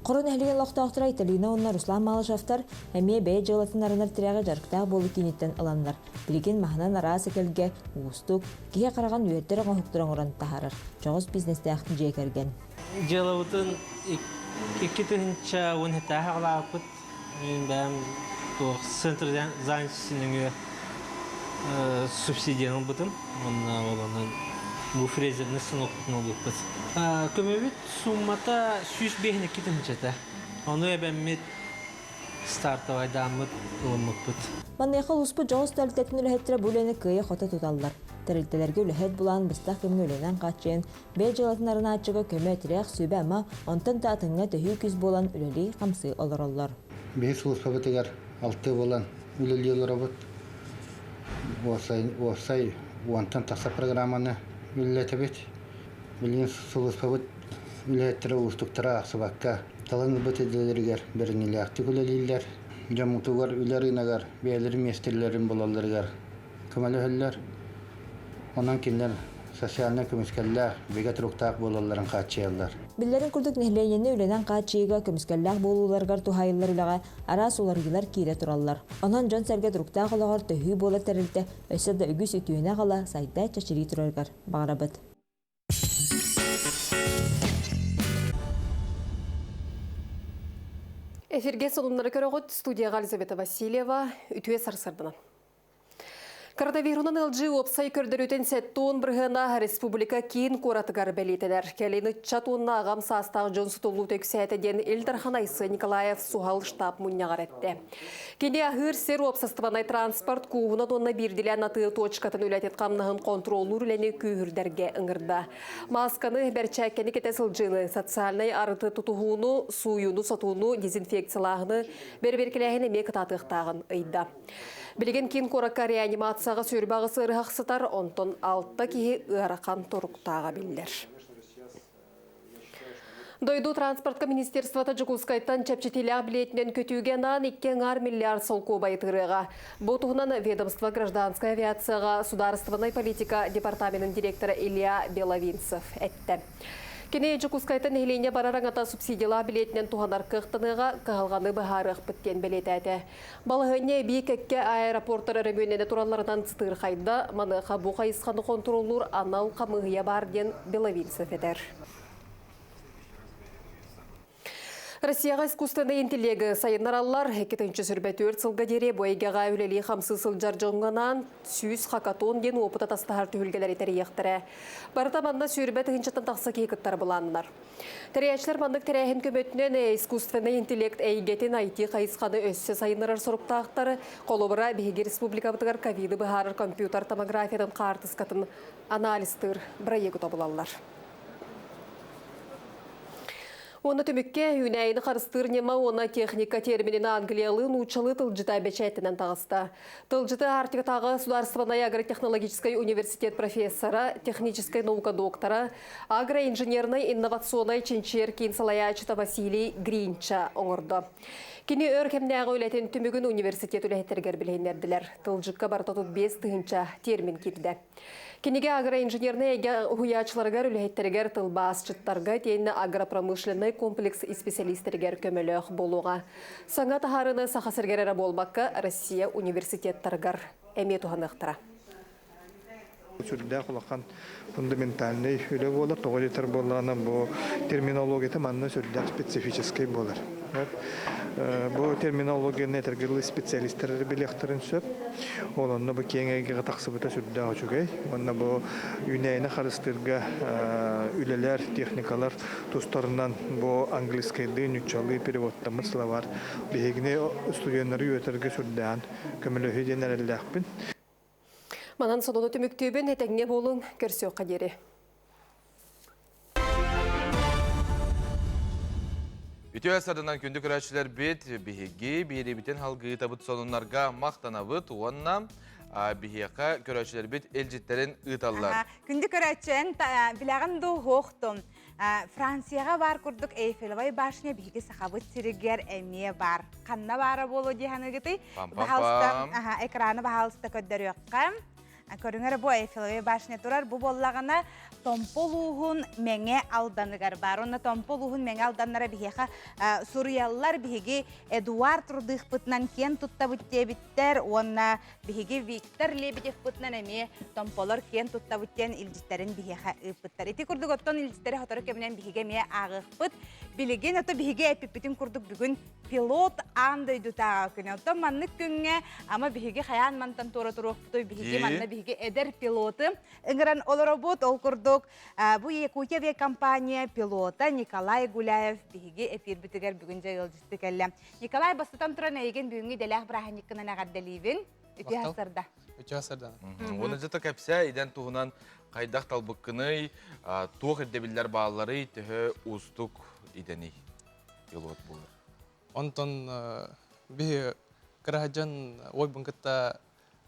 Хоро нэһилиэгин олохтоохторо Айталина уонна Руслан Малышевтар эмиэ бэйэ дьыалатын арынар тирэҕи дьарыктаах буолуу кииниттэн ыланнар, билигин маһынан араас экэлгэ, уустук, киһи хараҕын үөрдэр оҥоһуктары оҥорон таһаарар дьоҕус бизнестээх дьиэ кэргэн. Дьыалабытын 2017 аҕалаабыппыт. Мин бэйэм туох центр занятости нөҥүө субсидияны ылбытым. Уонна ол онон бу фрезерный станокпутун ылбыппыт. Көмөбүт суммата 152 тыһыынчата. Ону эбэммит стартовайдааммыт ылыммыппыт. Маныаха улууспут дьоҕус тэрилтэтин үлэһиттэрэ бу үлэни кыайа-хото туталлар. Тэрилтэлэргэ үлэһит булан, быстах кэмҥэ үлэнэн хааччыйан, бэйэ дьыалатын арынааччыга көмө-тирэх, сүбэ-ама, онтон да атыҥҥа төһүү күүс буолан үлэлии-хамсыы олороллор. Биһи сулууспабытыгар алтыы буолан үлэлии олоробут. Уопсай, уопсай уонтан тахса программаны үлэлэтэбит. Билигин сулууспабыт үлэһиттэрэ уустуктара аахсыбакка, талан ылбыт идэлэригэр бэриниилээхтик үлэлииллэр. Дьоммутугар үлэ рыногар бэйэлэрин миэстэлэрин булалларыгар көмөлөһөллөр. Онон кинилэр социальнай көмүскэллээх, бигэ туруктаах буолалларын хааччыйаллар. Биллэрин курдук, нэһилиэнньэни үлэнэн хааччыйыыга көмүскэллээх буолууларыгар туһаайыллар үлэҕэ араас уларыйыылар киирэ тураллар. Онон дьон-сэргэ туруктаах олоҕор төһүү буолар тэрилтэ өссө да үгүс үтүөнү аҕала, сайда, чэчирии турарыгар баҕарабыт. Эфиргэ сонуннары көрөҕүт студияға Елизавета Васильева үтүө сарсырдынан. Коронавирунан ыалдьыы уопсай көрдөрүүтүн 70 бырыһыана республика киин куоратыгар бэлиэтэнэр. Кэлин ыччат уонна аҕам саастаах дьон сутуллуута үксээтэ диэн Ил Дархан Айсен Николаев суһал штаб мунньаҕар эттэ. Кини аһыыр сир уопсастыбаннай транспорт кууһунан уонна биирдилээн атыы точкатын үлэтин хамнаһын хонтуруоллуур үлэни күүһүрдэргэ ыҥырда. Маасканы, бэрчээккэни кэтэ сылдьыыны, социальнай арыты тутуһууну, сууйууну-сотууну, дезинфекциялааһыны бэрэбиэркэлээһин эмиэ кытаатыахтааҕын ыйда. Билигин киин куоракка реанимацияҕа 28 ыарыһах сытар, онтон алта киһи ыарахан туруктааҕа биллэр. Дойду транспортка министерствота Дьокуускайтан чэпчэтиилээх билиэтинэн көтүүгэ анаан икки аҥаар миллиард солкуобайы тыырыаҕа. Бу туһунан ведомство гражданскай авиацияҕа судаарыстыбаннай политика департаменын директора Илья Беловинцев эттэ. Кини Дьокуускайтан нэһилиэнньэ барар аҥата субсидиялаах билиэтинэн туһанар кыахтаныаҕа, кыһалҕаны быһаарыахпыт диэн бэлиэтээтэ. Балаһыанньа эбии кэккэ аэропортар өрөмүөннэнэ туралларынан сытыырхайда, маныаха бу хайысханы хонтуруоллуур анал хамыыһыйа баар диэн Беловинцев этэр. Россияҕа искусственнай интеллеги сайыннараллар. 2024 сылга диэри бу эйгэҕэ үлэлии-хамсыы сылдьар дьоҥҥо анаан 100 хакатон диэн уопут атастаһар түһүлгэлэри тэрийиэхтэрэ. Барыта манна сүүрбэ тыһыынчаттан тахса киһи кыттар былааннар. Тэрийээччилэр маннык тэрээһин көмөтүнэн искусственнай интеллект эйгэтин IT хайысханы өссө сайыннарар соруктаахтар. Холобура, биһиги республикабытыгар ковиды быһаарар компьютер томографиятын хаартыскатын анализтыыр бырайыагы тобулаллар. Уонна түмүккэ үүнээйини харыстыыр ньыма уонна техника терминин англиялыы нууччалыы тылдьыта бэчээттэнэн таҕыста. Тылдьыты Арктикатааҕы судаарыстыбаннай агротехнологическай университет профессора, техническэй наука доктора, агроинженернай инновационнай чинчийэр киин салайааччыта Василий Гринча оҥордо. Кини өр кэмнээҕи үлэтин түмүгүн университет үлэһиттэригэр билиһиннэрдилэр. Тылдьыкка барыта 35 тыһыынча термин киирдэ. Кинигэ агроинженернай эйгэ уһуйааччыларыгар, үлэһиттэригэр, тылбаасчыттарга итиэннэ агропромышленнай комплекс исписэлиистэригэр көмөлөөх буолуоҕа. Саҥа таһаарыыны Саха сиригэр эрэ буолбакка, Россия университеттарыгар эмиэ туһаныахтара. Сүрдээх улахан фундаментальнай үлэ буолар. Тоҕо диэтэр буоллаҕына бу терминологията манна сүрдээх специфическэй буолар. Бу терминологияны этэргэ специалистар эрэ билиэхтэрин сөп. Ол онно бу киэҥ эйгэҕэ тахсыбыта сүрдээх үчүгэй. Уонна бу үүнээйини харыстыырга үлэлэр, техникалар тустарынан бу английскайдыы, нууччалыы переводтаммыт словарь биһигини студеннары үөрэтэргэ сүрдээҕин көмөлөһүү диэн эрэллээхпин. Манан сонуну түмүктүүбүн, этэҥҥэ буолуҥ, көрсүөххэ диэри. Үтүө сарынан күндү көрөөччүлэрбит, биһиги биэриибитин халгыытабыт сонуннарга махтанабыт уонна биһиэхэ көрөөччүлэрбит илдьиттэрин ыыталлар. Күндү көрөөччү, эн билэҕин дуу, суохтун. Францияҕа баар курдук Эйфелевай башня биһиги Сахабыт сиригэр эмиэ баар. Ханна баара буолуо дии саныыгытый? Баһаалыста, экраны баһаалыста көрдөрүөххэ. Көрүҥэр бу Эйфелевай башня турар. Бу буоллаҕына Томпо улууһун Мэҥэ Алданыгар баар. Онно Томпо улууһун Мэҥэ Алданнара биһиэхэ суруйаллар. Биһиги Эдуард Рудыхпытынан киэн туттабыт диэбиттэр уонна биһиги Виктор Лебедевпытынан эмиэ Томполор киэн туттабыт диэн илдьиттэрин биһиэхэ ыыппыттар. Ити курдук оттон илдьиттэри сотору кэминэн биһиги эмиэ ааҕыахпыт. Билигин ото биһиги эппиппитин курдук бүгүн пилот аан дойдутааҕы күнэ. Оттон маннык күҥҥэ ама биһиги хайаан мантан туора туруохпутуй биһиги манна биһиги эдэр пилоты ыҥыран олоробут. Ол курдук бу Якутия авиакомпания пилота Николай Гуляев биһиги эфирбитигэр бүгүн дьэ ыалдьытты кэллэ. Николай бастатан туран эйигин бүгүҥҥү идэлээх бырааһынньыккынан эҕэрдэлиибин. Үтүө сарда. Үтүө сарда. Уонна дьэ кэпсээ идэн туһунан хайдах талбыккыный, туох ирдэбиллэр баалларый, төһө уустук идэний пилот буолар? Онтон биһи кыраһадьан ойбун кытта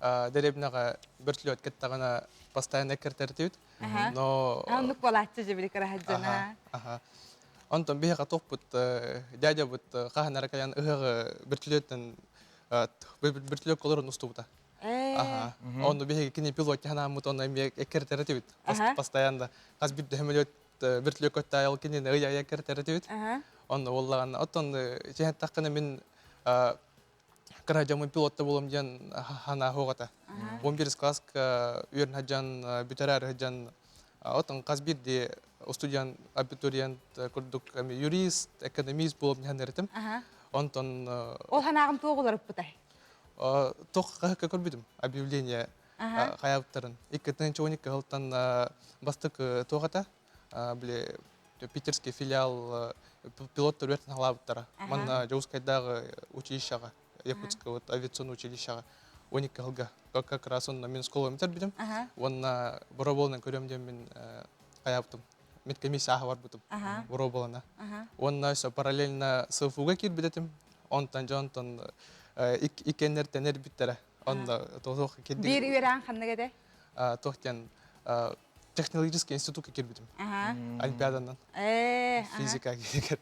дэриэбинэҕэ бөртүлүөт кыттаҕына постоянно кэртэртибит. Но Оннук буолааччы дьэ били кыраһадьана. Онтон биһиэхэ туохпут дядябыт хаһан эрэ кэлэн ыһыаҕы бөртүлүөттэн бөртүлүөк олорон устубута. Аха. Онно биһиги кини пилот ханааммыт онно эмиэ кэртэрэтибит. Постоянно хас бир дөһөмөлөт бөртүлүөк көттаайыл кинини ый айа кэртэрэтибит. Онно буоллаҕына оттон чэһэн мин кыра дьоммун пилотта буолуом диэн ханаа хуоҕата. 11 класска үөрэн сылдьан бүтэрээр сылдьан отон хас биирдии студент абитуриент курдук юрист, экономист буолуом диэн эритим. Онтон Ол ханааҕын туох уларыппытай? Туох хаһыкка көрбүтүм объявление хайабыттарын. 2012 сылтан бастык туох этэ били питерский филиал пилоттар үөртэн халаабыттара. Манна Дьокуускайдааҕы училищеҕа, Якутское вот авиационное училищеҕа 12 сылга как раз онно мин школа бүтэрбитим. Уонна боробуолунан көрөм диэн мин хайаабытым. Медкомиссия ааһа барбытым боробуолана. Уонна өссө параллельно СФУга киирбит этим. Онтон дьонтон иккиэннэртэн эрбиттэрэ. Онно туох Биир үөрээн ханнык этэ? Туох диэн технологический институтка кирбитим. Олимпиаданан. Физика киргер.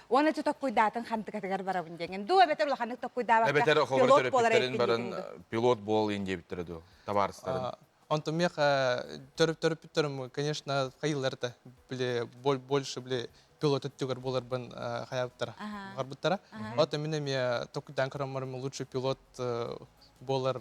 Уонна чу токкуйдаатын хантыкатыгар барабын диэн. Дуу эбэтэр улаханнык токкуйдаабакка Эбэтэр пилот буолар баран пилот буол ин диэбиттэрэ дуу табаарыстарын. Онтон миэхэ төрөппүттэрим, конечно, хайыллар били больше били пилот өттүгэр буоларбын хайаабыттара, барбыттара. Оттон мин эмиэ токкуйдаан көрөммөрүм лучший пилот буолар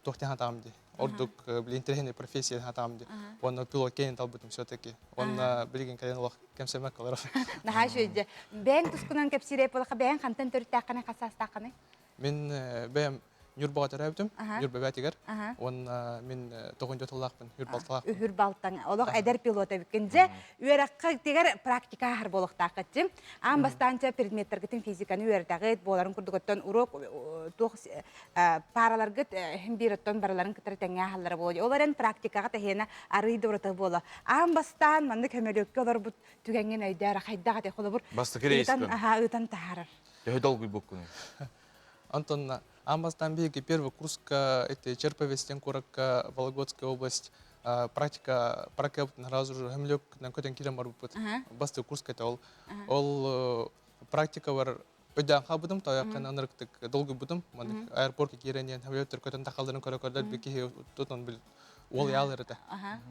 туох диэн дии. Ордук били интэриэһинэй профессия хатаам ди. Уонна пилот кэнин талбытым все-таки. Уонна билигин кэлин олох кэмсэмэк олорор. Наһаа үчүгэй. Бэйэҥ тускунан кэпсиирэй буолаха бэйэҥ хантан төрүттээххиний хас саастааххыный? Мин бэйэм Ньурбаҕа төрөөбүтүм, Ньурба бээтигэр. Уонна мин тоҕунча тыллаахпын, үр балталаахпын. Үһүр балтаҥ. Олох эдэр пилот эбиккин. Дьэ, үөрэххэ тигэр практика аһар буолуохтааххытчы. Аан бастаан предметтэргитин физиканы үөрэтэҕит, буоларын курдук оттон уруок туох параларгыт иһин биир оттон барыларын кытары тэҥҥэ аһаллара буолуо. Ол эрэн практикаҕа тэһиэнэ арыый да ураты буола. Аан бастаан маннык көмөлүөккэ олорбут түгэҥҥин өйдөөр хайдах этэй холобур Бастакы рейскын. Ыытан, ыытан таһаарар. Төһө долгуйбуккунуй? Антон, аан бастаан биһиги первый курска эти Черповестен куоракка Вологодская область практика практика сразу же хөмлөк көтөн киирэн барбыппыт. Бастакы курска это ол. Ол практика бар өйдөөн хаалбытым, тойоққан анырыктык долгуйбутум. Маннык аэропортка киирэн диэн хөмлөктөр көтөн тахалларын көрө-көрдөр би киһи тутан бил уол яалыр этэ.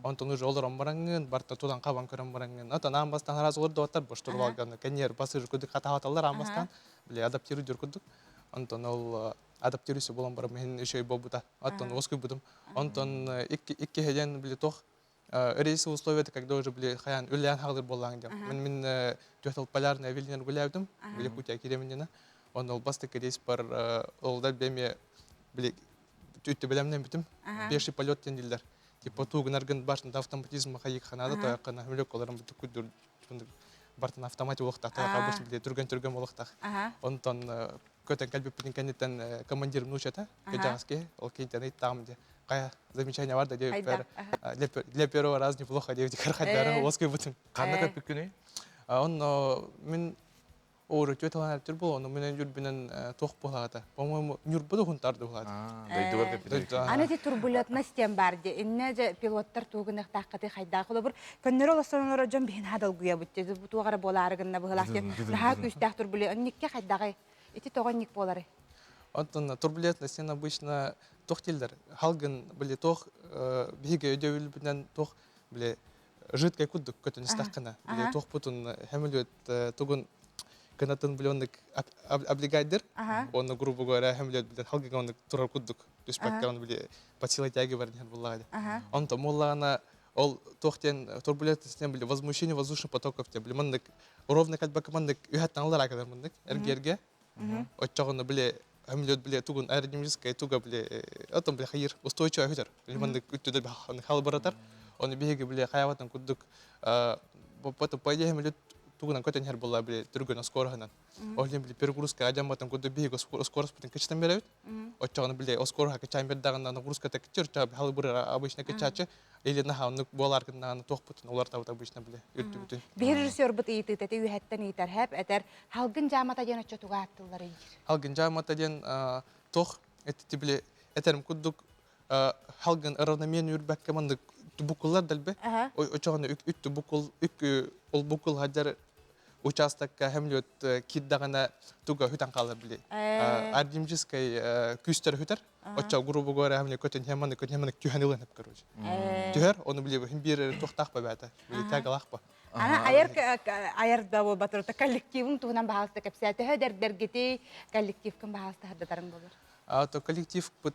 Онтон уже олорон бараҥҥын, барта тутан хабан көрөн бараҥҥын. Отон аан бастаан араас олордуоттар боштурвалганы кэнниэр басыр кудук хатааталлар аан бастаан били адаптируйдур курдук. Онтон ол адаптируйся болон барым иһин үчүгэй буолбута. Оттон уоскуйбутум. Онтон икки хеден били тох рейсовые условия это когда уже били хаян үлээн хаалыр буоллаң диэн. Мен мин түөтөл полярный авиалинер гуляйбытым, били Якутия киреминнена. Он ол бастакы рейс бар ол да бэми били түттү белемнен бүтүм. Пеший полет диэн диллер. Типа тугунаргын башында автоматизм хайык ханада тояккана хүлөк олорон буту күдүр бартын автомат олохтах тояка бу били түргэн-түргэн олохтах. Онтон көтөн кэлбиппитин кэнниттэн командир внучата кыдьаҕаски ол кейтен ыйттаҕым де кая замечание бар да диэбиппэр для первого раза неплохо диэбитигэр хайдары уоскуйбутум. Ханна көппүккүнүй? Онно мин Оору түөт алан эртир бол, ону менен жүрбүнен туох буолаата. По-моему, Ньурба да хунтарды буолаата. Дойдугар көппүтэ. Аны ти турбулентность диэн бар ди. Инне же пилоттар тугунахтааххаты хайдаах олобур. Көннөрө олоссонолоро дьон биһин хадалгуябыт. Бу туоҕара буолаары гынна быһылаах диэн. Наһаа күүстээх турбулент. Никке хайдаҕай? Ити тоҕо ник буолары? Оттон турбулентность сен обычно туох дииллэр? Халгын били туох биһиги өйдөбүлбүнэн туох били жидкай курдук көтөн истэххинэ били туохпутун хэмилүөт тугун кынатын били оннук облигайдыр онно грубо говоря хэмилүөт билен халгыга оннук турар курдук түспэккэ оны били под силой тяги бар диэн буллаҕа онто муоллаҕына ол туох диэн турбулентность диэн били возмущение воздушных потоков диэн били маннык ровно кэлбэккэ маннык үһэттэн аллараа кэлэр маннык эргиэргэ оччоҕуна били Хамлет били тугун аэродинамическая туга били отон били хайыр устойчивый өтөр. Били маннык үттүдэ халбаратар. Оны биһиги били хаябатын курдук по идее хамлет тугунан көтөн иһэр буолла били түргэн оскуораһынан. Ол иһин били перегрузка адьамматын курдук биһиги оскуораспытын кычтан беребит. Оччоҕуна били оскуораһа кычаан бердаҕына нагрузката кыччыр халыбыр обычно кычааччы или наһаа оннук буолар гыннаҕына туохпутун улартабыт обычно били үрдүбүтүн. Биһир режиссербут ыйытыыта ити үөһэттэн ыйытар хэп этэр халгын дьаамата диэн оччотуга ааттыллар ыйыр. Халгын дьаамата диэн туох эти били этерим курдук халгын равномерно үрбэккэ маннык букуллар дэлби. Очоҕуна үттү букул үк ол букул хаджар участокка хэмлүөт киирдэҕинэ туга хүтэн хаалар били. Ардимческий күүстэр хүтэр. Оччо грубо говоря хэмлү көтөн хэмманы көтөн хэмманы түһэн ылан хеп короче. Түһэр, оны били хим бир туохтаах ба бээтэ. Били тягалаах ба. Ана айар айар да буолбатыр коллективың туһунан баһаалыста кэпсээ. Төһө дэрдэргити коллективкын баһаалыста хардатарың болар. То коллектив быт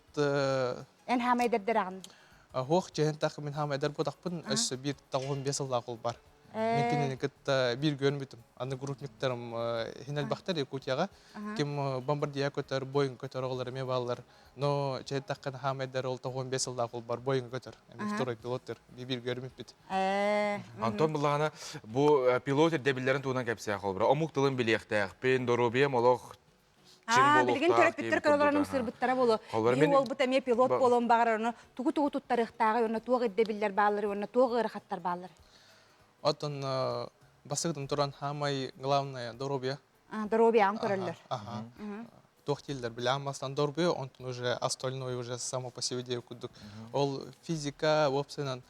Эн хаамай дэрдэр Хуох чэһин тах мин хаамай эдэр ботахпын өссө биир тоҕуһун биэс сыллаах ол бар. Мин кинини кытта биир көрмүтүм. Аны группниктарым хин элбэхтэр Якутияҕа. Ким бомбардия көтөр, Боинг көтөр оҕолор эмиэ бааллар. Но чэһин таххын хаамайдар ол 95 сыллаах ол бар Боинг көтөр. Эми второй пилоттер биир көрмүппүт. Антон буллаҕына бу пилот ирдэбиллэрин туһунан кэпсээх холбура. Омук тылын билиэхтээхпин, доруобуйам олох Аа, билигин төрөппүттэр көрөлөрүн ымсыырбыттара буолуо. Биһи уолбут эмиэ пилот буолуон баҕарар, ону тугу-тугу туттарыахтааҕый, уонна туох ирдэбиллэр баалларый, уонна туох ыарахаттар бааллар? Оттон бастакытын туран хаамай главное доруобуйа. Доруобуйаҕын көрөллөр. Ага. Туох дииллэр, билээн бастан доруобуйа, онтон уже остальное уже само по себе диэбит курдук. Ол физика, уопсайынан,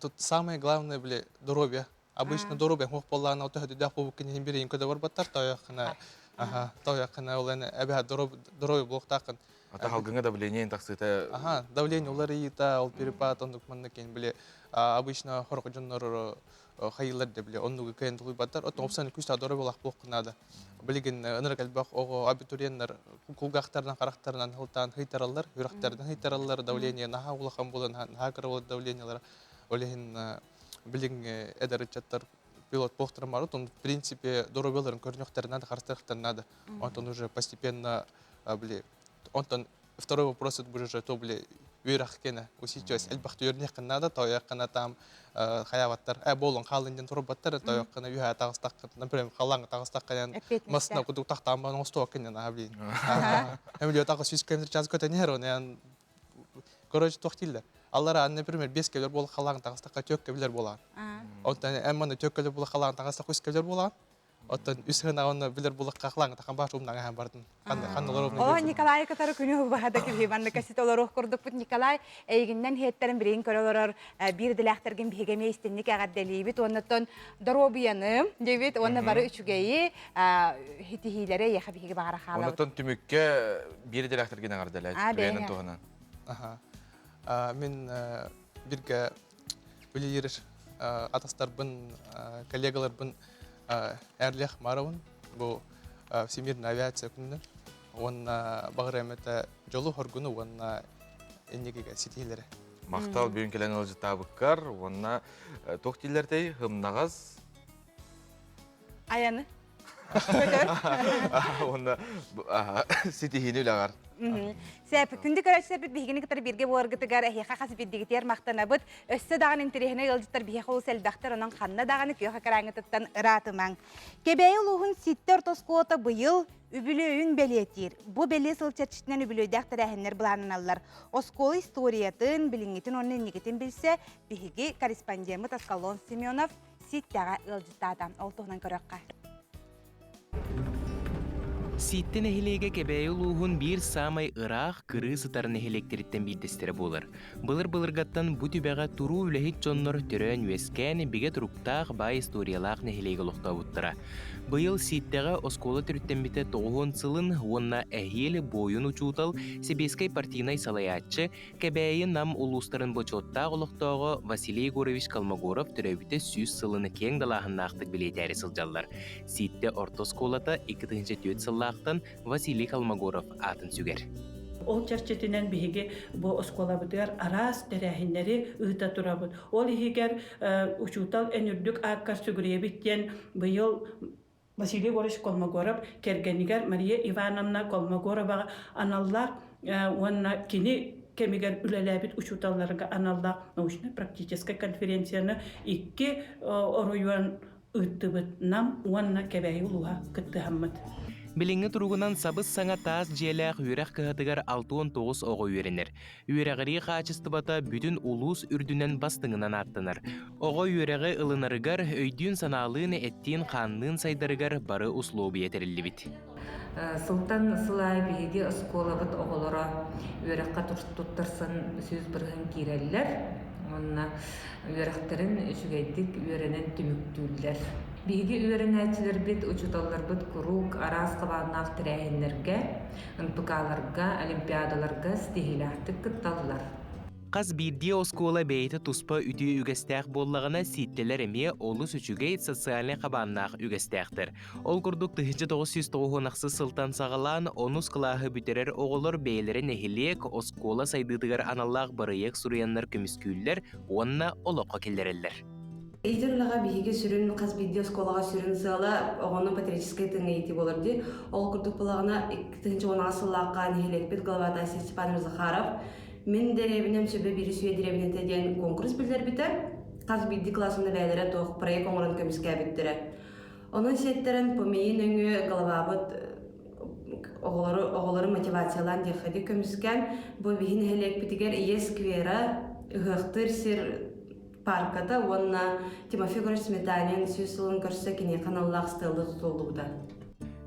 тут самое главное, били, доруобуйа. Обычно доруобуйа хуох буоллаҕына ол төһөтүдээх буолбуккун иһин бириин көтө барбаттар тойоххына аха тойоххына ол эн эбэһэ доруобуйа буолуохтааххын. Ата халгыҥа давление тахсыыта. Аха, давление уларыйыыта, ол перепад оннук маннык кин били обычно хорох дьоннор хайыылар да били оннугу кыайан тулуйбаттар. Оттон опсан күс доруобуйалаах буолуоххун наада. Билигин ынырык элбэх оҕо абитуриеннар кулгаахтарынан харахтарынан хылтаан хыйтараллар, сүрэхтэринэн хыйтараллар, давление наһаа улахан буолан наһаа кыра буолар давлениелара. Ол иһин билиҥҥи эдэр ыччаттар пилот буолуохтарын бары, он в принципе доруобуйаларын көрүнүөхтэрин надо, харыстыахтарын надо. Онтон уже постепенно били онтон второй вопрос это уже то били үөрэх кэнэ усидчивость элбэх үөрниэххин надо, тойоххына там хаябаттар, э болон хаалын диэн турбаттар, тойоххына үһэ таҕыстаххын, например, халлааҥҥа таҕыстаххын масына кудук тахтаан оҥостуох кэннэ наһаа блин. Эм тағы сүүс километр час көтөн иһэр, оны Короче, туох дииллэр. Аллара, например, бес көлөр буола халаан таҕыстахха түөк көлөр буолаан. Оттон эн манна түөк көлөр буола халаан таҕыстах үс көлөр буолаан. Оттон үс гына онно билэр булакка халаан тахан баар умнаҥа хан бардын. Ханна ханна олорор О, Николай кытары күнү баһада киһи манна кэсит олоруох курдукпут Николай эйигиннэн иһэттерин билигин көрө олорор биир идэлээхтэргин биһиги эмиэ истинник эҕэрдэлиибит уоннаттан доруобуйаны диэбит уонна бары үчүгэйи хитиһиилэри эйиэхэ биһиги баҕара хаалабыт. Оннуттан түмүккэ биир идэлээхтэргин эҕэрдэлээ түгэнин туһунан. Аха. Мин биргэ үлэлиир атастарбын, коллегаларбын Эрлих Маровын бу Всемирная авиация күнүнэн уонна баҕарыам этэ дьолу-хоргуну уонна инникигэ ситиһиилэри. Махтал бүгүн кэлэн ыалдьыттаабыккар уонна туох дииллэртэй һымнаҕас Айаны. Уонна ситиһиини үлэҕэр. Сәп, күндү көрөөччүлэрбит биһигини кытары бииргэ буоларгытыгар эһиэхэ хас биирдигитигэр махтанабыт. Өссө даҕаны интэриэһинэй ыалдьыттар биһиэхэ олус элбэхтэр, онон ханна даҕаны күөх экраҥҥытыттан ыраатымаҥ. Кэбээйи улууһун Ситтэ орто оскуолата быйыл үбүлүөйүн бэлиэтиир. Бу бэлиэ сыл чэрчитинэн үбүлүөйдээх тэрээһиннэр былааннаналлар. Оскуола историятын, билиҥҥитин уонна инникитин билсэ биһиги корреспондеммыт Аскалон Семенов Сииттэҕэ ыалдьыттаата. Ол туһунан көрүөххэ. Сииттэ нэһилиэгэ Кэбээйи улууһун биир саамай ыраах, кырыы сытар нэһилиэктэриттэн биирдэстэрэ буолар. Былыр-былыргаттан бу түбэҕэ туруу үлэһит дьоннор төрөөн-үөскээн, бигэ туруктаах, баай историялаах нэһилиэги олохтообуттара. Быйыл Сииттэҕэ оскуола төрүттэммитэ 90 сылын уонна эһиил буойун учуутал, сэбиэскэй партийнай салайааччы, Кэбээйи Нам улуустарын бочуоттаах олохтооҕо Василий Егорович Колмогоров төрөөбүтэ 100 сылын киэҥ далааһыннаахтык бэлиэтээри сылдьаллар. Сииттэ орто оскуолата 2004 сыллаахтан Василий Колмогоров аатын сүгэр. Ол чэрчитинэн биһиги бу оскуолабытыгар араас тэрээһиннэри ыыта турабыт. Ол иһигэр учуутал эн үрдүк ааккар сүгүрүйэбит диэн быйыл Василий Егорович Колмогоров кэргэнигэр Мария Ивановна Колмогороваҕа аналлаах уонна кини кэмигэр үлэлээбит учууталларга аналлаах научнай-практическай конференцияны икки оройуон. ыыттыбыт Нам уонна Кэбээйи улууһа кыттыһаммыт. Билиҥҥи туругунан сабыс-саҥа таас дьиэлээх үөрэх кыһатыгар 69 оҕо үөрэнэр. Үөрэҕирии хаачыстыбата бүтүн улуус үрдүнэн бастыҥынан ааттанар. Оҕо үөрэҕи ылынарыгар, өйдүүн-санаалыын, эттиин-хаанныын сайдарыгар бары услуобуйа тэриллибит. Сылтан сыл аайы биһиги оскуолабыт оҕолоро үөрэххэ туттарсан 100% киирэллэр уонна үөрэхтэрин үчүгэйдик үөрэнэн түмүктүүллэр. Биһиги үөрэнээччилэрбит, учууталларбыт куруук араас хабааннаах тэрээһиннэргэ, НПК-ларга, олимпиадаларга ситиһиилээхтик кытталлар. Хас биирдии оскуола бэйэтэ туспа үтүө үгэстээх буоллаҕына, сииттэлэр эмиэ олус үчүгэй социальнай хабааннаах үгэстээхтэр. Ол курдук 1996 сылтан саҕалаан онус кылааһы бүтэрэр оҕолор бэйэлэрэ нэһилиэк, оскуола сайдыытыгар аналлаах бырайыак суруйаннар көмүскүүллэр уонна олоххо киллэрэллэр. Иитэр үлэҕэ биһиги сүрүн хас биирдии оскуолаҕа сүрүн сыала оҕону патриотическай тыыҥҥа иитии буолар дии. Ол курдук буоллаҕына 2016 сыллаахха нэһилиэкпит главата Айсен Степанович Захаров Мин дэриэбинэм сүбэ биир сүө дэриэбинэтэ диэн конкурс биллэрбитэ. Хас биирдии кылаасымда бэйэлэрэ туох проект оҥорон көмүскээбиттэрэ. Онон сиэттэрэн ПМИ нөҥүө главабыт оҕолору, оҕолору мотивациялаан диэххэ көмүскээн бу биһи нэһилиэкпитигэр Ийэ сквера, ыһыахтыыр сир парката уонна Тимофей Егорович Сметанин 100 сылын көрсө киниэхэ аналлаах стелла тутуллубута.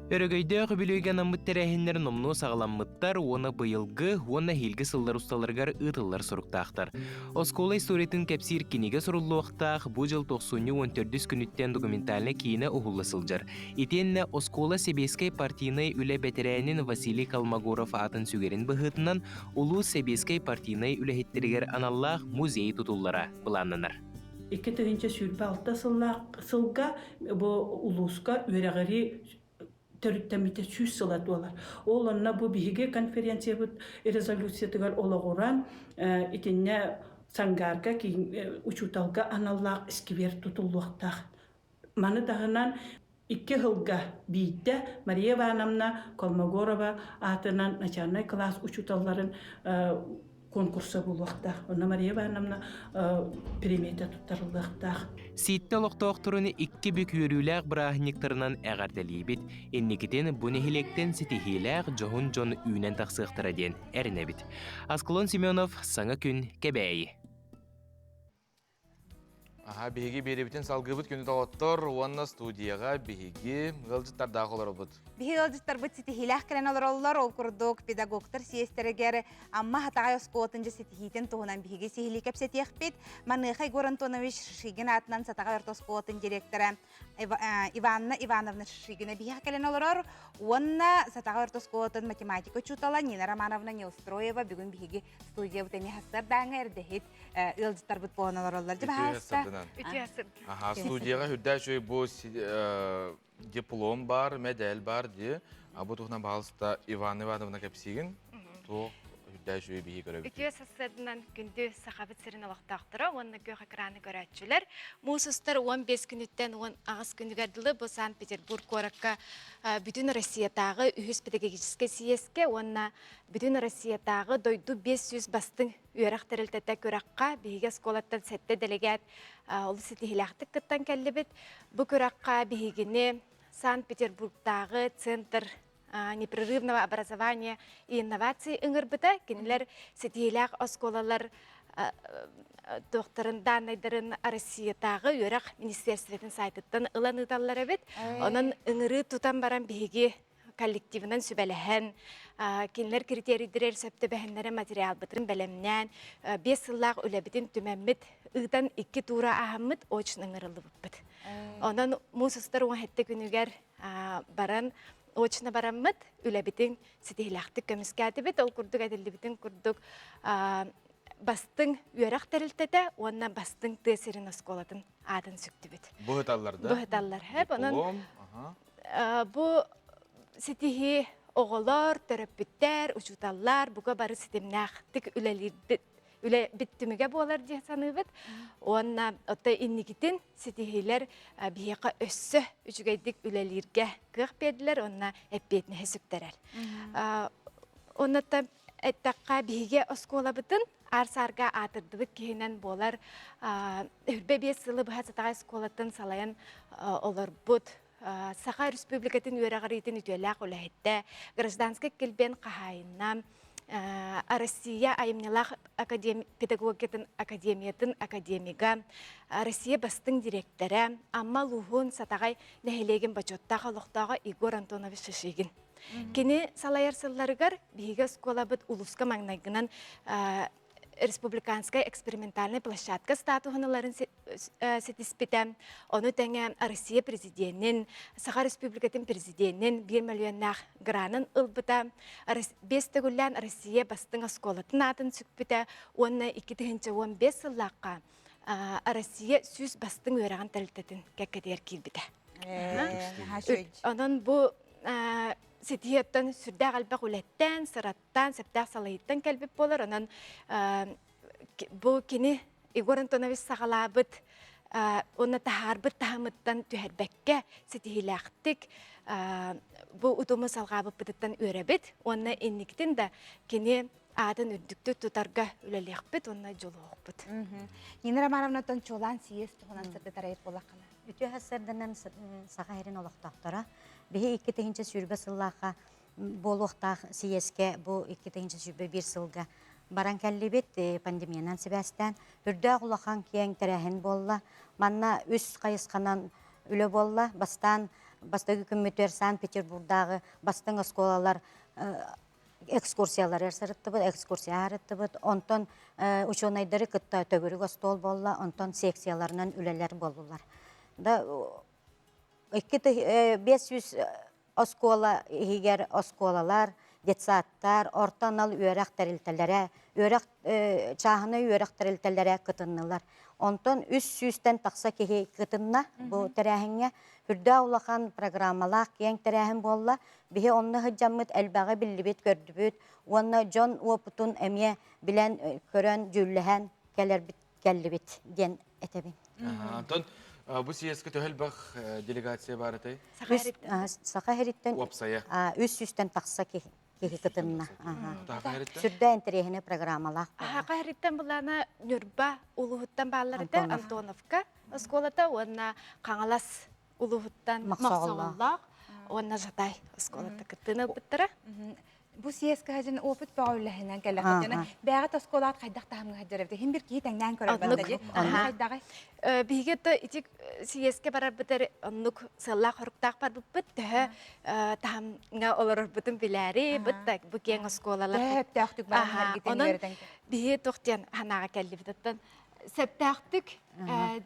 Өрөгөйдөөх үбүлүөйгэ анаммыт тэрээһиннэр номнуо саҕаламмыттар уонна быйылгы уонна эһиилги сыллар усталарыгар ыытыллар соруктаахтар. Оскуола историятын кэпсиир кинигэ суруллуохтаах бу дьыл тохсунньу уон төрдүс күнүттэн документальнай киинэ уһулла сылдьар. Итиэннэ оскуола сэбиэскэй партийнай үлэ бэтэрээнин Василий Колмогоров аатын сүгэрин быһыытынан улуус сэбиэскэй партийнай үлэһиттэригэр аналлаах музей тутуллара былааннанар. 2026 сыллаах сылга бу улууска үөрэҕирии төрүттэммитэ 100 сыла туолар. Ол онно бу биһиги конференциябыт резолюциятыгар олоҕуран итиннэ Сангаарга учууталга аналлаах искибиэр тутуллуохтаах. Маны таһынан икки сылга биирдэ Мария Ивановна Колмогорова аатынан начальнай кылаас учууталларын конкурса буолуохтаах. Онно Мария Ивановна премията туттарыллыахтаах. Сииттэ олохтоохторун икки бүк үөрүүлээх бырааһынньыктарынан эҕэрдэлиибит. Инникитин бу нэһилиэктэн ситиһиилээх дьоһун дьон үүнэн тахсыахтара диэн эрэнэбит. Аскалон Семенов, Саҥа күн, Кэбээйи. Аха, биһиги биэрэбитин салгыыбыт күнү доҕоттор уонна студияҕа биһиги ыалдьыттардаах олоробут. Биһиги ыалдьыттарбыт ситиһиилээх кэлэн олороллор. Ол курдук педагогтар съезтэригэр Амма Хатаҕай оскуолатын дьэ ситиһиитин туһунан биһиги сиһилии кэпсэтиэхпит. Маныаха Егор Антонович Шишигин аатынан Сатаҕай орто оскуолатын директора Иванна Ивановна Шишигина биһиэхэ кэлэн олорор. Уонна Сатаҕай орто оскуолатын математика учуутала Нина Романовна Неустроева бүгүн биһиги студиябыт эмиэ сарсыардааҥҥы эрдэһит ыалдьыттарбыт буолан олороллор. Дьэ, баһаалыста. Аха, студияҕа үрдэ үчүгэй бу диплом бар, медаль бар дии. А бу туһунан баһаалыста Иван Ивановна кэпсиигин. Туох үрдэ үчүгэй биһи көрөбүт. Үтүө сарсыарданан күндү Сахабыт сирин олохтоохторо уонна күөх экраны көрөөччүлэр. Муус устар 15 күнүттэн 18 күнүгэр дылы бу Санкт-Петербург куоракка бүтүн Россиятааҕы үһүс педагогическай съезкэ уонна бүтүн Россиятааҕы дойду 500 бастыҥ Үөрэх тэрилтэтэ күрэххэ биһиги оскуолаттан сэттэ дэлэгээт олус ситиһиилээхтик кыттан кэллибит. Бу күрэххэ биһигини Санкт-Петербургтааҕы Центр непрерывного образования и инноваций ыҥырбыта. Кинилэр ситиһиилээх оскуолалар туохтарын дааннайдарын Россиятааҕы үөрэх министерствотын сайтыттан ылан ыыталлар эбит. Онон ыҥырыы тутан баран биһиги коллективынан сүбэлэһэн, кинилэр критерийдэригэр сөп түбэһиннэрэ материалбытын бэлэмнээн, 5 сыллаах үлэбитин түмэммит, ыытан икки туура ааһаммыт очно ыҥырыллыбыппыт. Онон муус устар 17 күнүгэр баран, очно бараммыт, үлэбитин ситиһилээхтик көмүскээтибит. Ол курдук этиллибитин курдук бастыҥ үөрэх тэрилтэтэ уонна бастыҥ тыа сирин оскуолатын аатын сүктүбүт. Быһыталлар да? Быһыталлар. Онон Бу ситиһии оҕолор, төрөппүттэр, учууталлар бука бары ситимнээхтик үлэлиирбит үлэ бүттүмүгэ буолар дии саныыбыт. Уонна оттон инникитин ситиһиилэр биһиэхэ өссө үчүгэйдик үлэлииргэ кыах биэрдилэр уонна эппиэтинэһи сүктэрэр. Оннуттан эттэххэ, биһиги оскуолабытын аар-саарга аатырдыбыт киһинэн буолар үрбэ биэс сылы быһа Сатаҕай оскуолатын салайан олорбут Саха Республикатын үөрэҕириитин үтүөлээх үлэһиттэ, гражданскай килбиэн хаһаайына, Россия айымньылаах педагогикатын академиятын академига, Россия бастыҥ дириэктэрэ, Амма улууһун Сатаҕай нэһилиэгин бочуоттаах олохтооҕо Егор Антонович Шишигин. Кини салайар сылларыгар биһиги оскуолабыт улууска маҥнайгынан республиканскай экспериментальнай площадка статуһун ыларын ситиспитэ. Ону тэҥэ Россия президенин, Саха Республикатын президенин биир мөлүйүөннээх гранын ылбыта, биэс төгүллээн Россия бастыҥ оскуолатын аатын сүкпүтэ уонна 2015 сыллаахха Россия 100 бастыҥ үөрэҕин тэрилтэтин кэккэтигэр киирбитэ. Онон бу ситиһиэттэн сүрдээх элбэх үлэттэн, сыраттан, сөптөөх салайыттан кэлбит буолар. Онон бу кини Егор Антонович саҕалаабыт уонна таһаарбыт таһымыттан түһэрбэккэ ситиһиилээхтик бу утуму салҕаабыппытыттан үөрэбит уонна инникитин да кини аатын үрдүктүк тутарга үлэлиэхпит уонна дьулуһуохпут. Нина Романовнаттан чуолаан съезд туһунан сырдатар буоллаххына. Үтүө сарсыарданан Саха сирин олохтоохторо. Биһи 2020 сыллаахха буолуохтаах съезкэ бу 2021 сылга баран кэллибит пандемиянан сибээстээн. Үрдээх улахан киэҥ тэрээһин буолла. Манна үс хайысханан үлэ буолла. Бастаан бастакы күммүтүгэр Санкт-Петербурдааҕы бастыҥ оскуолалар экскурсиялары сырыттыбыт, экскурсия сырыттыбыт. Онтон учуонайдары кытта төгүрүк остуол буолла, онтон секцияларынан үлэлэр буоллулар. Да 500 оскуола иһигэр оскуолалар, детсадтар, орто анал үөрэх тэрилтэлэрэ, үөрэх чааһынай үөрэх тэрилтэлэрэ кытыннылар. Онтон үс сүүстэн тахса киһи кытынна бу тэрээһиҥҥэ. Үрдээх улахан программалаах киэҥ тэрээһин буолла. Биһи онно сылдьаммыт элбэҕи биллибит, көрдүбүт уонна дьон уопутун эмиэ билэн, көрөн, дьүүллэһэн кэлэрбит кэллибит диэн этэбин. Антон, бу съезкэ төһө элбэх делегация баар этэй? Саха сириттэн Уопсайа. үс сүүстэн тахса киһи киһи кытынна. Сүрдээх интэриэһинэй программалаах. Саха сириттэн былаана Ньурба улууһуттан бааллар этэ, Антоновка оскуолата уонна Хаҥалас улууһуттан Мохсоҕоллоох уонна Жатай оскуолата кыттыыны ылбыттара. Бу съезкэ сылдьан опыт бөҕө үллэһинэн кэллэххитинэ, бэйэҕит оскуолаҕыт хайдах таһымҥа сылдьар эбит? Иһин бир киһи тэҥнээн көрөр барда дии. Хайдаҕый? Биһиги то ити съезкэ барарбытар оннук сыаллаах-соруктаах барбыппыт. Төһө таһымҥа олорорбутун билээри, быт да бу киэҥ оскуолалар. Төһө өптөөхтүк баран Онон биһи туох диэн санааҕа кэллибит. Оттон сөптөөхтүк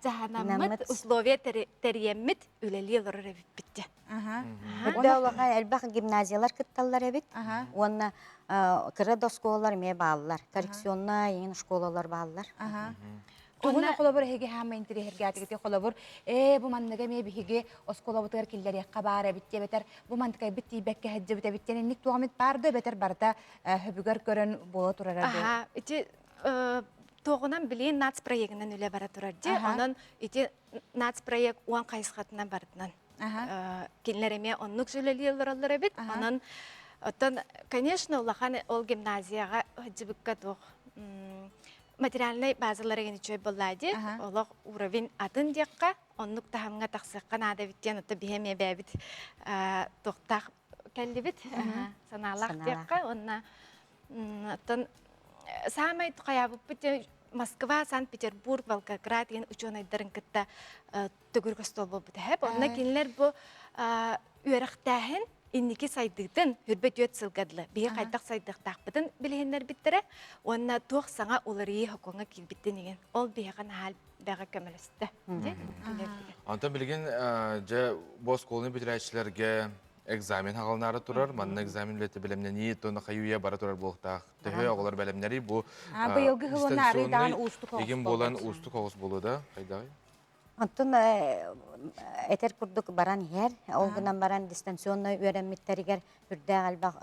дьаһанаммыт, условия тэрийэммит үлэлии олорор эбиппит дьэ. Үрдэ улахан элбэх гимназиялар кытталлар эбит. Уонна кыра да оскуолалар эмиэ бааллар. Коррекционнай иҥин школалар бааллар. Тугун холобур эһиги хаама интириэһиргээтигити холобур ээ бу манныга эмиэ биһиги оскуолабытыгар киллэриэххэ баар эбит диэбэтэр бу мантыкайбыт тиийбэккэ сылдьыбыт эбит диэн инник туох эмит баар да эбэтэр барыта хөбүгэр көрөн буола турара Аха, ити туоҕунан билигин нацпроегынан үлэ бара турар дии. Онон ити нацпроект уон хайысхатынан барытынан кинилэр эмиэ оннук үлэлии олороллор эбит. Онон оттон, конечно, улахан ол гимназияҕа сылдьыбыкка туох материальнай базалар эгин үчүгэй буоллаа дии. Олох уровень атын диэххэ, оннук таһымҥа тахсыахха наада эбит диэн, оттон биһи эмиэ бэйэбит туохтаах кэллибит санаалаах диэххэ. Уонна оттон саамай хайаабыппыт Москва, Санкт-Петербург, Волгоград диэн учуонайдарын кытта төгүрүк остуол буолбута һэп. Онно кинилэр бу үөрэхтээһин инники сайдыытын хүрбэ түөрт сылга дылы биһи хайдах сайдыахтаахпытын билиһиннэрбиттэрэ уонна туох саҥа уларыйыы сокуоҥҥа киирбиттин иҥин ол биһиэхэ наһаа элбэҕи көмөлөстө. Онтон билигин дьэ бу оскуоланы бүтэрээччилэргэ экзамен хаҕалынаары турар. Манна экзамен үлэтэ бэлэмнэнии, тон хайуя бара турар буолуохтаах. Төһө оҕолор бэлэмнэрий бу быйылгы сылына арыйдаан уустук оҕус игин буолан уустук оҕус буолуо да хайдаҕый? Онтон этэр курдук баран иһэр. Ол гынан баран дистанционно үөрэммиттэригэр үрдээх элбэх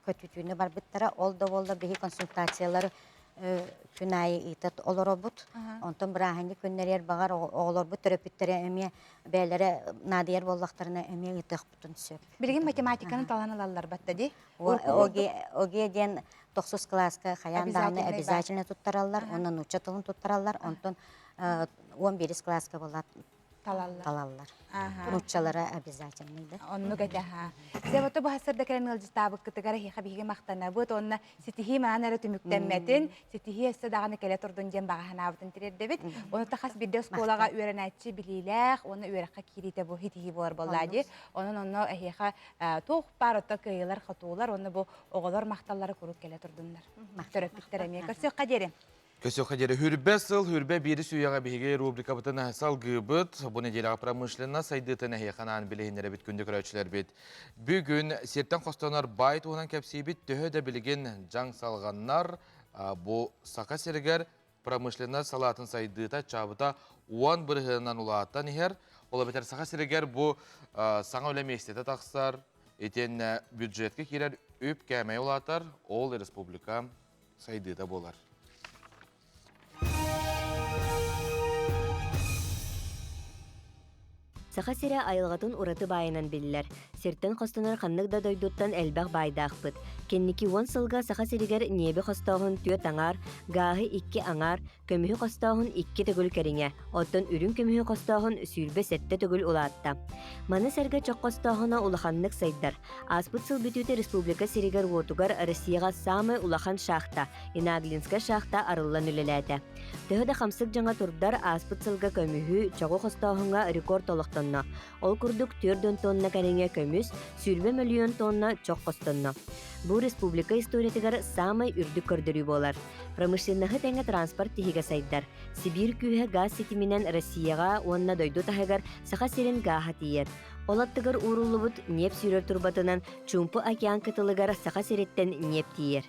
көтүтүүнү барбыттара. Ол да буоллар биһи консультациялары күн аайы ыыта олоробут. Онтон бырааһынньык күннэригэр баҕар оҕолорбут төрөппүттэрэ эмиэ бэйэлэрэ наадыйар буоллахтарына эмиэ ыытыахпытын сөп. Билигин математиканы талан ылаллар батта дии. ОГЭ диэн тохсус кылааска хайаан даҕаны обязательно туттараллар, уонна нуучча тылын туттараллар, онтон 11 кылааска буолаат талаллар. Талаллар. Нууччалара обязательный да. Оннук этэ ха. Себото бу хасырда кэлэн ыалдьыттаабыккытыгар эһиэхэ биһиги махтанабыт уонна ситиһии маан эрэ түмүктэммэтин, ситиһии өссө даҕаны кэлэ турдун диэн баҕа санаабытын тириэрдэбит. Ону та хас биирдии оскуолаҕа үөрэнээччи билиилээх уонна үөрэххэ киириитэ бу ситиһии буолар буоллаа дии. Онон онно эһиэхэ туох баар отто кыайыылар-хотуулар уонна бу оҕолор махталлара куруук кэлэ турдуннар. Төрөппүттэр эмиэ көрсүөххэ диэри. Көсөхө диэри хүрбэ сыл, хүрбэ биирис үйэҕэ биһиги рубрикабытын салгыыбыт. Бу нэдиэлэҕэ промышленность сайдыытын эһиэхэ анаан билиһиннэрэбит күндү көрөөччүлэрбит. Бүгүн сиртэн хостонор баай туһунан кэпсиибит төһө да билигин дьаҥ салҕаннар, бу Саха сиригэр промышленность салаатын сайдыыта чаабыта 10 бырыһыанынан улаатан иһэр. Ол эбэтэр Саха сиригэр бу саҥа үлэ миэстэтэ тахсар, итиэннэ бюджетка киирэр үп кээмэйэ улаатар, ол республика сайдыыта буолар. Саха сирэ айылҕатын ураты баайынан биллэр. Сиртэн хостонор ханнык да дойдуттан элбэх баайдаахпыт. Кэнники уон сылга Саха сиригэр ньиэби хостооһун түөрт аҥаар, гааһы икки аҥаар, көмүһү хостооһун икки төгүл кэриҥэ, оттон үрүҥ көмүһү хостооһун 27 төгүл улаатта. Маны сэргэ чох хостооһуна улаханнык сайдар. Ааспыт сыл бүтүүтэ республика сиригэр-уотугар Россияҕа саамай улахан шахта, Инаглинскай шахта арыллан үлэлээтэ. Төһө да хамсык дьаҥа турдар, ааспыт сылга көмүһү, чоҕу хостооһуҥҥа рекорд олохтонно. Ол курдук 4 тонна кэриҥэ көмүс, 20 мөлүйүөн тонна чох хостонно. Бу республика историятыгар саамай үрдүк көрдөрүү буолар. Промышленноһы тэҥэ транспорт тиһигэ сайдар. Сибиир күүһэ газ ситиминэн Россияҕа уонна дойду таһыгар Саха сирин гааһа тиийэр. Ол аттыгар ууруллубут ньиэп сүүрэр турбатынан Чуумпу океан кытылыгар Саха сириттэн ньиэп тиийэр.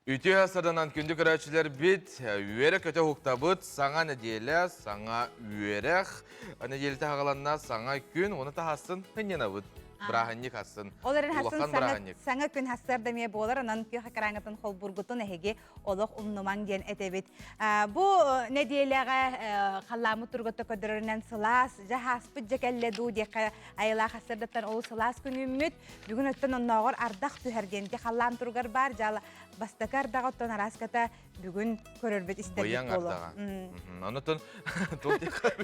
Үтүө саданан күндү көрөөччүлэрбит, үөрэ-көтө уһуктабыт, саҥа нэдиэлэ, саҥа үөрэх, нэдиэлэтэ хаҕаланна, саҥа күн, уону таһасын хынньанабыт. Бырааһынньык хассын. Ол эрэн хассын Улахан саҥа, бырааһынньык. саҥа күн хассыарда эмиэ буолар, онон күөх экраҥҥытын холбуургутун эһиги олох умнумаҥ диэн этэбит. Бу нэдиэлэҕэ халлааммыт тургутта көрдөрөрүнэн сылаас, дьэ хааспыт дьэ кэллэ дуу диэххэ айылаах хассыардаттан олус сылаас күн үүммүт. Бүгүн оттон оннооҕор ардах түһэр диэн ити халлаан туругар баар дьаала бастакы ардаҕа оттон арааската бүгүн көрөрбүт истэрбит Быйаҥ буолуо. ардаҕа. Онотон туох диэххэ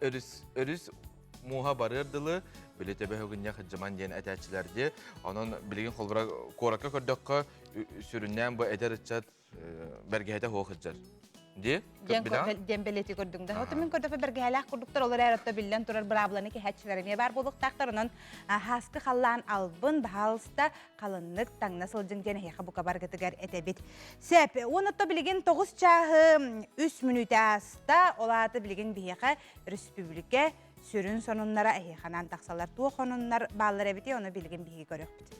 өрүс өрүс мууһа барыар дылы били төбөһүгүнньэх дьыман диэн этээччилэр дии. Онон билигин холбура куоракка көрдөххө сүрүннээн бу эдэр ыччат бэргэһэтэ суох сылдьар. Дии? Диэн бэлиэтии көрдүҥ да. Оту мин көрдөпө бэргэһэлээх курдуктар олор эр отто биллэн турар быраабыланы кэһээччилэр эмиэ баар буолуохтаахтар. Онон хааскы халлаан албын, баһаалыста халыннык таҥна сылдьыҥ диэн эһиэхэ бука баргытыгар этэбит. Сөп. Уон отто билигин 9 чааһы 3 мүнүүтэ ааста. Ол аата билигин биһиэхэ Өрөспүүбүлүкэ сүрүн сонуннара эһиэхэнэн тахсаллар. Туох сонуннар бааллар эбитий, ону билигин биһиги көрүөхпүт.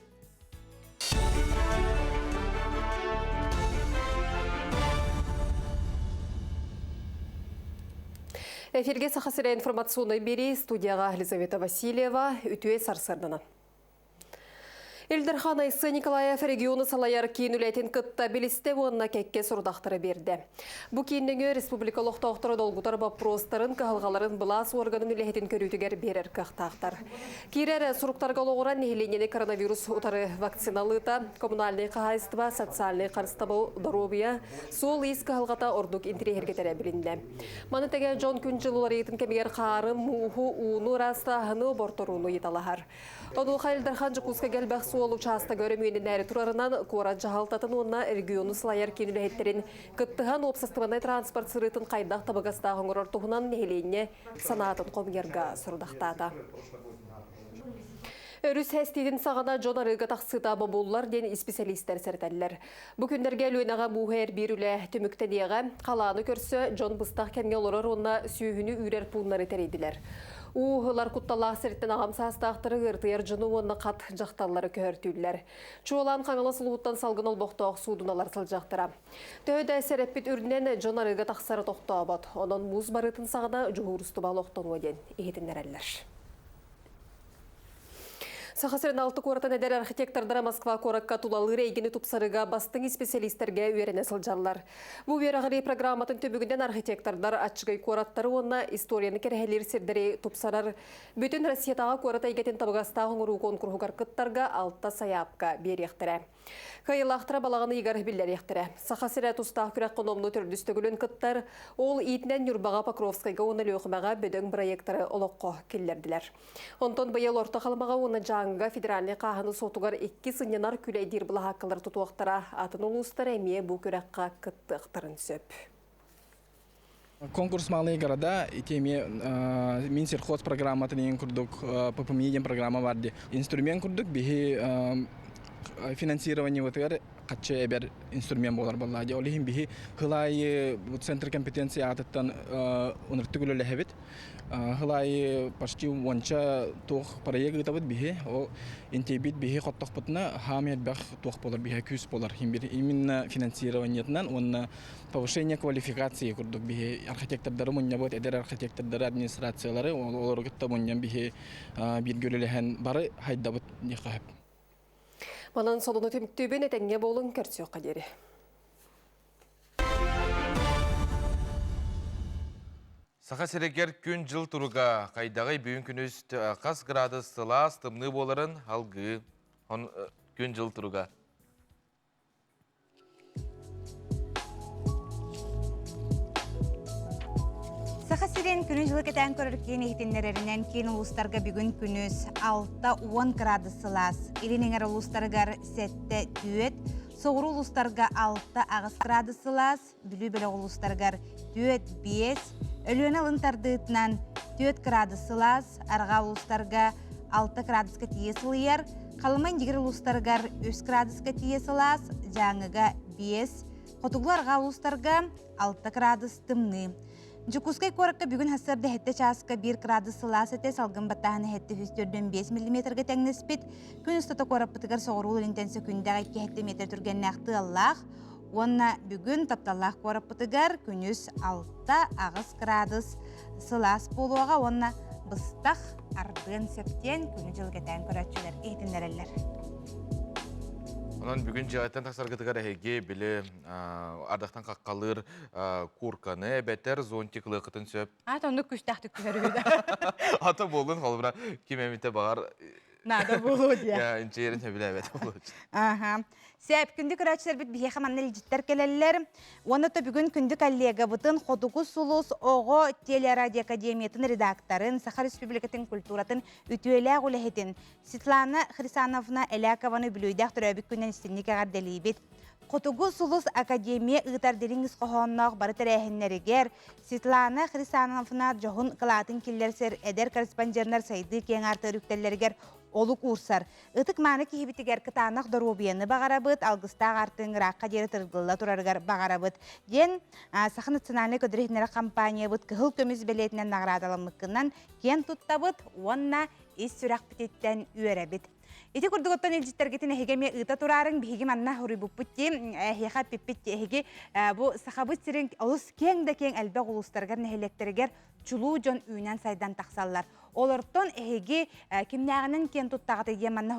Эфирге Саха сирэ информационнай биэрии студияға Елизавета Васильева үтүө сарсыарданан. Ил Дархан Айсен Николаев региону салайар киин үлэтин кытта билистэ уонна кэккэ сорудахтары биэрдэ. Бу кииннэҥи республика олохтоохторо долгутар боппуруостарын, кыһалҕаларын былаас уорганын үлэһитин көрүүтүгэр биэрэр кыахтаахтар. Киирэр суруктарга олоҕуран нэһилиэнньэни коронавирус утары вакциналыыта, коммунальнай хаһаайыстыба, социальнай харыстабыл, доруобуйа, суол-иис кыһалҕата ордук интириэһиргэтэрэ билиннэ. Маны тэҥэ дьон күн-дьыл уларыйыытын кэмигэр хаары, мууһу, ууну ыраастааһыны, борторууну ыйыталаһар. Онуоха Ил Дархан Дьокуускайга элбэх суол учаастага өрөмүөннэнээри турарынан куорат дьаһалтатын уонна региону салайар киин үлэһиттэрин кыттыһан уопсастыбаннай транспорт сырыытын хайдах табыгастаах оҥорор туһунан нэһилиэнньэ санаатын хомуйарга сорудахтаата. Өрүс эстиитин саҕана дьон арыыга тахсыыта бобуллар диэн исписэлиистэр сэрэтэллэр. Бу күннэргэ Өлүөнэҕэ мууһу эрбиир үлэ түмүктэниэҕэ. Халааны көрсө дьон быстах кэмҥэ олорор уонна сүөһүнү үүрэр пууннары тэрийдилэр. Уу ылар кутталаах сириттэн аҕам саастаахтары ыартыйар дьону уонна хат дьахталлары көһөртүүллэр. Чуолаан Хаҥалас улууһуттан салгын олбохтоох суудуналар сылдьахтара. Төһө да сэрэппит үрдүнэн дьон арыыга тахсара тохтообот. Онон муус барыытын саҕана дьуһуурустуба олохтонуо диэн иһитиннэрэллэр. Саха сирин алты куоратын эдэр архитектордара Москва куоракка тулалыыр эйгэни тупсарыыга бастыҥ исписэлиистэргэ үөрэнэ сылдьаллар. Бу үөрэҕирии программатын түмүгүнэн архитектордар аччыгый куораттары уонна историяны кэрэһэлиир сирдэри тупсарар бүтүн Россиятааҕы куорат эйгэтин табыгастаах оҥоруу куонкуруһугар кыттарга алта сайаапка биэриэхтэрэ. Кыайыылаахтара балаҕан ыйыгар биллэриэхтэрэ. Саха сирэ тустаах күрэххэ номнуо төрдүс төгүлүн кыттар. Ол иитинэн Ньурбаҕа, Покровскайга уонна Өлүөхүмэҕэ бөдөҥ бырайыактары олоххо киллэрдилэр. Онтон быйыл Орто Халымаҕа уонна Дьааҥыга федеральнай хааһыны суотугар икки сынньанар күлэйдиир былаһааккалары тутуохтара. Атын улуустар эмиэ бу күрэххэ кыттыахтарын сөп. Конкурс «Малые города» ити эмиэ Минсельхоз программатын иһин курдук ППМИ диэн программа бар дии. Инструмент курдук биһи финансированиебытыгар хаччы эбэр инструмент буолар буоллаа дии. Ол иһин биһи сыл аайы Центр компетенции аатыттан ыныртык үлэлэһэбит. Сыл аайы почти уонча туох проект ыытабыт биһи. Ол интиэбит биһи хоттохпутуна хаам элбэх туох буолар биһи күүс буолар. Именно финансированиетынан уонна повышение квалификации курдук биһи архитектордары мунньабыт, эдэр архитектордары, администрациялары олору кытта мунньан биһи бииргэ үлэлэһэн бары хайдабыт диэххэ сөп. Манан солону түмүктүүбүн этэҥҥэ буолуҥ көрсүөххэ диэри. Саха сиригэр күн-дьыл туруга хайдаҕый бүгүн күнүс хас градус сылаас тымныы буоларын алгыы күн-дьыл туруга. Саха сирин күнүн-дьылы кэтээн көрөр киин иһитиннэрэринэн киин улуустарга бүгүн күнүс 6-10 градус сылаас, илин эҥэр улуустарыгар 7-4, соҕуруу улуустарга 6-8 градус сылаас, Бүлүү бөлөх улуустарыгар 4-5, Өлүөнэ алын тардыытынан 4 градус сылаас, арҕаа улуустарга 6 градуска тиийэ сылыйар, Халыма Индигир улуустарыгар 3 градуска тиийэ сылаас, Дьааҥыга 5, хотугу арҕаа улуустарга 6 градус тымныы. Дьокуускай куоракка бүгүн сарсыарда 7 чааска 1 градус сылаас этэ, салгын баттааһына 745 миллиметргэ тэҥнэспит. Күн устата куораппытыгар соҕуруу илинтэн сөкүүндэҕэ 2 метр түргэннээх тыаллаах, Уонна бүгүн тапталлаах куораппытыгар күнүс 6-8 градус сылаас буолуоҕа уонна быстах ардыан сөп диэн күнү-дьыл кэтээн көрөөччүлэр иһитиннэрэллэр. Онон бүгүн дьиэттэн тахсаргытыгар эһиги били ардахтан хаххалыыр курканы эбэтэр зонтик ылыаххытын сөп. Аата оннук күстээхтик түһэр үһү да. Ата буолун холобура ким эмитэ баҕар Наада буолуо диэ. Инчиэрин сөбүлээбэт буолуо. Аха. Сөп, күндү көрөөччүлэрбит биһиэхэ манна илдьиттэр кэлэллэр. Уонна то бүгүн күндү коллегабытын Хотугу сулус оҕо телерадиоакадемиятын редакторын, Саха Республикатын культуратын үтүөлээх үлэһитин Светлана Хрисановна Элякованы үбүлүөйдээх төрөөбүт күнүнэн истинник эҕэрдэлиибит. Хотугу сулус академия ыытар дириҥ ис хоһоонноох бары тэрээһиннэригэр Светлана Хрисановна дьоһун кылаатын киллэрсэр эдэр корреспонденнар сайдыы киэҥ аартыгар үктэллэригэр олук уурсар. Ытык-мааны киһибитигэр кытаанах доруобуйаны баҕарабыт, алгыстаах аартыҥ ыраахха диэри тыргылла турарыгар баҕарабыт, диэн Саха национальнай көдөрүһүннэрэр компаниябыт кыһыл көмүс бэлиэтинэн наҕараадаламмыккынан киэн туттабыт уонна ис сүрэхпититтэн үөрэбит. Ити курдук оттон илдьиттэргитин эһиги эмиэ ыыта тураарыҥ, биһиги манна хоруйбуппут дии, эһиэхэ эппиппит дии, эһиги бу Сахабыт сирин олус киэҥ да киэҥ элбэх улуустарыгар, нэһилиэктэригэр чулуу дьон үүнэн-сайдан тахсаллар. Олортон эһиги кимнээҕинэн киэн туттаҕытый диэн манна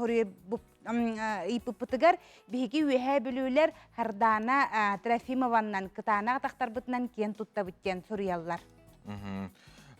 ыйыппыппытыгар биһиги Үөһээ Бүлүүлэр Хардаана Трофимованнан кытаанах атахтарбытынан киэн туттабыт диэн суруйаллар.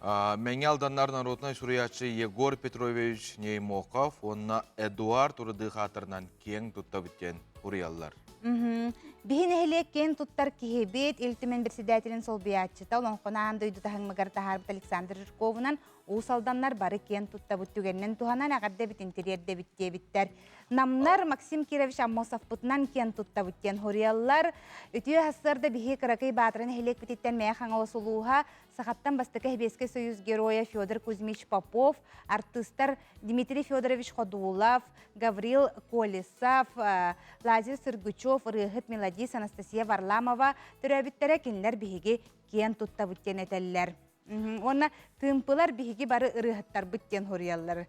Мэҥэ Алданнар народнай суруйааччы Егор Петрович Неймохов уонна Эдуард Урдых аатарынан киэҥ туттабыт диэн суруйаллар. Биһи нэһилиэк киэн туттар киһибит, Ил Түмэн председателин солбуйааччыта, олоҥхону аан дойду таһымыгар таһаарбыт Александр Жирковунан Уус Алданнар бары киэн туттабыт түгэнинэн туһанан эҕэрдэбитин тириэрдэбит диэбиттэр. Намнар Максим Кирович Аммосовпутунан киэн туттабыт диэн хоруйаллар. Үтүө сарсыарда биһи кыракый Баатара нэһилиэкпититтэн Мэйэ Хаҥалас улууһа Сахаттан бастакы Сэбиэскэй Союз геройа Федор Кузьмич Попов, артыыстар Дмитрий Федорович Ходулов, Гаврил Колесов, Лазарь Сыргычев, ырыаһыт мелодист Анастасия Варламова төрөөбүттэрэ кинилэр биһиги киэн туттабыт диэн этэллэр. Уонна тыымпылар биһиги бары ырыаһыттарбыт диэн хоруйаллар.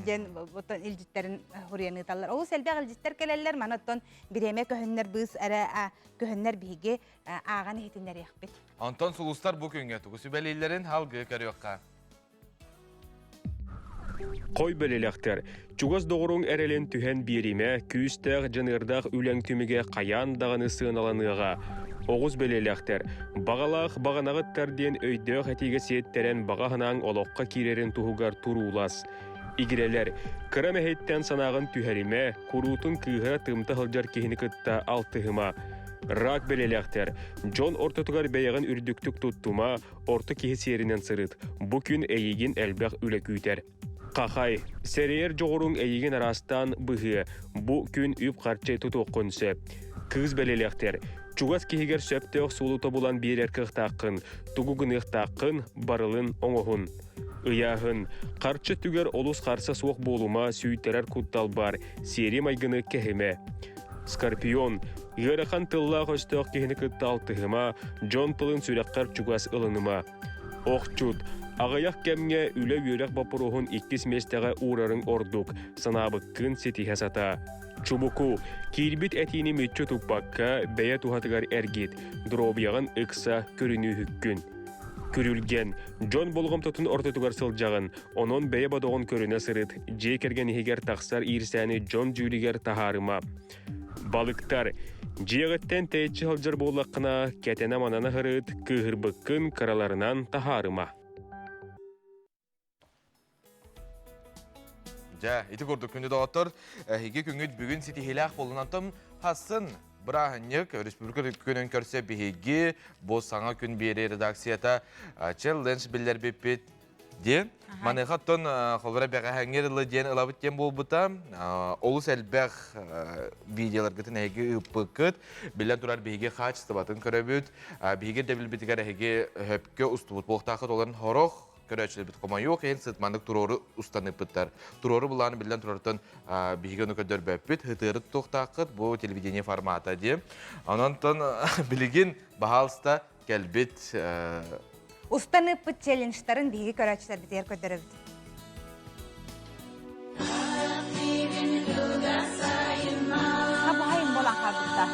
Диэн оттон илдьиттэрин хоруйан ыыталлар. Олус элбэх илдьиттэр кэлэллэр. Маны оттон бириэмэ көһүннэр быыс эрэ көһүннэр биһиги ааҕан иһитиннэриэхпит. Онтон сулустар бу күҥҥэ тугу сүбэлииллэрин алгыы көрүөххэ. Хой бэлэлэхтэр, чугас доҕоруҥ эрэлин түһэн биэримэ, күүстээх, дьаныардаах үлэҥ түмүгэ хайаан даҕаны сыаналаныаҕа. Оҕус бэлэлэхтэр, баҕалаах баҕанаҕыттар диэн өйдөөх этиигэ сиэттэрэн баҕа санааҥ олоххо киирэрин туһугар туруулас. Игирэлэр, кыра мэһэйтэн санааҕын түһэримэ, куруутун кыыһыра тымта сылдьар киһини кытта алтыһыма. Рак бэлэлээхтэр, дьон ортотугар бэйэҕин үрдүктүк туттума, орто киһи сиэринэн сырыт. Бу күн эйигин элбэх үлэ күүтэр. Хахай, сэрэйэр дьоҕуруҥ эйигин араастаан быһыа. Бу күн үп-харчы тутуоххун сөп. Кыыс бэлэлэхтэр, чугас киһигэр сөптөөх суолу тобулан биэрэр кыахтааххын, тугу гыныахтааххын, барылын оҥоһун. Ыйааһын, харчы түгэр олус харса суох буолума, сүүйтэрэр куттал баар, сиэри майгыны кэһимэ. Скорпион, ыарахан тыллаах-өстөөх киһини кытта алтыһыма, дьон тылын сүрэххэр чугас ылыныма. Охчут, аҕыйах кэмҥэ үлэ-үөрэх боппуруоһун иккис миэстэҕэ уурарыҥ ордук, санаабыккын ситиһэ сатаа. Чубуку, киирбит этиини мүччү туппакка, бэйэ туһатыгар эргит, доруобуйаҕын ыкса көрүнүүһүккүн. Күрүлгэн, дьон болҕомтотун ортотугар сылдьаҕын, онон бэйэ бодоҕун көрүнэ сырыт, дьиэ кэргэн иһигэр тахсар иирсээни дьон дьүүлүгэр таһаарыма. Балыктар, дьиэҕиттэн тэйиччи сылдьар буоллаххына, кэтэнэ-манана сырыт, кыыһырбыккын кыраларынан таһаарыма. Дьэ, ити курдук күндү доҕоттор, эһиги күҥҥүт бүгүн ситиһиилээх буоллун. Онтон хассын бырааһынньык республика күнүн көрсө биһиги бу саҥа күн биэрии редакцията челлендж биллэрбиппит диэн. Маныаха оттон холобура бэҕэһээҥҥи ылы диэн ылабыт диэн буолбута. Олус элбэх видеоларгытын эһиги ыыппыккыт. Биллэн турар биһиги хаачыстыбатын көрөбүт. Биһиги ирдэбилбитигэр эһиги өһөпкө устубут буолуохтааххыт. Олорон сорох көрөөччүлэрбит хомойуох иһин сытманнык туруору устаныппыттар. Туруору былааны биллэн турартан биһиги ону көрдөрбөппүт. Ытыары тутуохтааххыт бу телевидение формата диэн. Онон билигин баһаалыста кэлбит Устаныппыт челленджтарын биһиги көрөөччүлэрбитигэр көрдөрөбүт. Хабаһайын болан хаалбытта.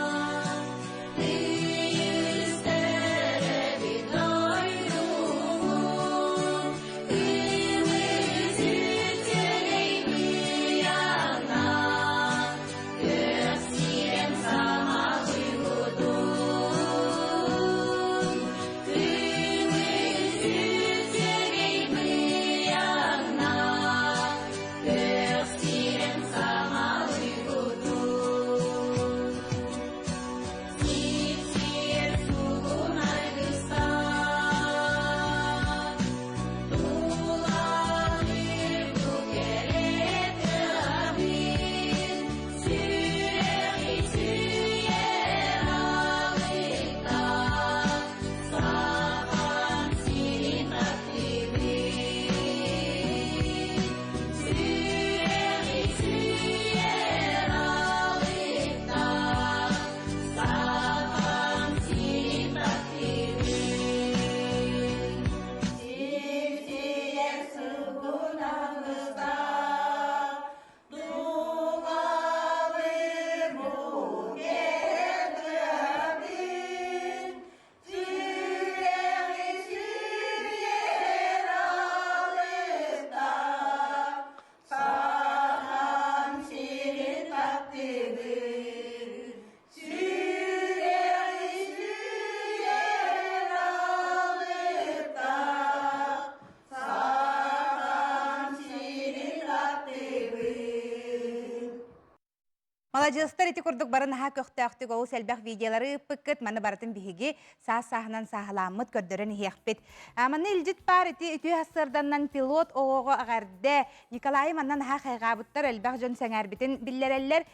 Маладьыастар ити курдук бары наһаа көхтөөхтүк олус элбэх видеолары ыыппыккыт. Маны барытын биһиги саас-сааһынан сааһылааммыт көрдөрөн иһиэхпит. Манна илдьит баар ити үтүө сарсыарданнан пилот оҕоҕо эҕэрдэ. Николайы манна наһаа хайҕаабыттар, элбэх дьон сэҥээрбитин биллэрэллэр.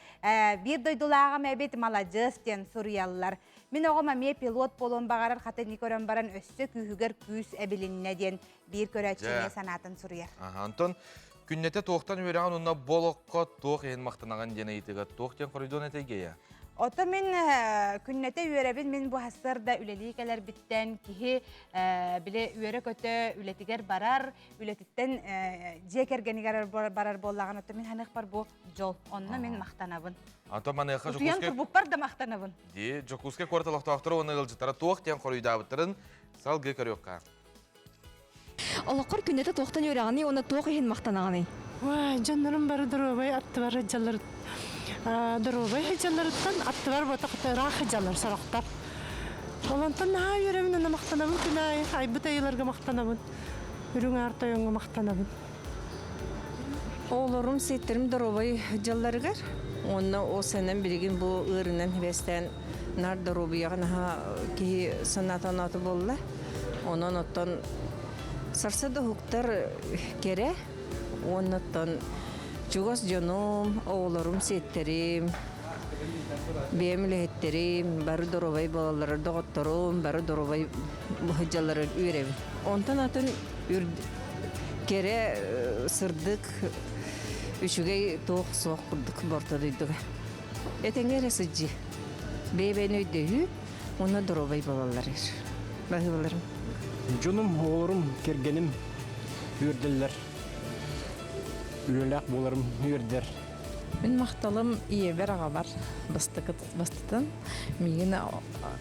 Биир дойдулааҕым эбит, маладьыас диэн суруйаллар. Мин оҕом эмиэ пилот буолуон баҕарар, хата ини көрөн баран өссө күүһүгэр күүс эбилиннэ диэн биир көрөөччү эмиэ санаатын суруйар. Антон, күннэтэ туохтан үөрэҕин уонна бу олоххо туох иһин махтанаҕын диэн ыйытыыга туох диэн хоруйдуон этэйгэйэ? Ото мин күннэтэ үөрэбин мин бу да үлэлии кэлэрбиттэн киһи бile үөрэ-көтө үлэтигэр барар, үлэтиттэн дьиэ кэргэнигэр барар буоллаҕына, ото мин ханыхпар бу дьол. Онно мин махтанабын. Ато маныаха Утуйан турбуппар да махтанабын. Ди Дьокуускай куорат олохтоохторо уонна ыалдьыттара туох диэн хоруйдаабыттарын салгыы көрүөххэ. Олоххор күннэтэ туохтан үөрэҕиний уонна туох иһин махтанаҕыный? Ой, дьоннорум бары доруобай аттыбар сылдьаллар доруобай сылдьалларыттан аттыбар ботох ыраах сылдьаллар сорохтор. Олонтон наһаа үөрэбин уонна махтанабын күн аайы айбыт айыыларга махтанабын. Үрүҥ Аар Тойоҥҥо махтанабын. Оҕолорум, сиэттэрим доруобай дьалларыгар уонна ол сэнэн билигин бу ыарыынан сибээстээн наар доруобуйаҕа наһаа киһи санаата оноото буолла. Онон оттон сарсыарда уһуктар кэрэ уонна оттон чугас дьонум, оҕолорум, сиэттэрим, бэйэм үлэһиттэрим бары доруобай буолаллара, доҕотторум бары доруобай сылдьалларыгар үөрэбин. Онтон атын кэрэ, сырдык, үчүгэй туох суох курдук борто дойдуга. Этэҥҥэ эрэ сылдьыы. Бэйэ-бэйэни өйдөһүү уонна доруобай буолаллар. Баһыыбаларым. Дьонум, оҕолорум, кэргэним үөрдэллэр. Үлэлээх буоларым үөрдэр. Мин махталым ийэбэр аҕабар бастакытын миигин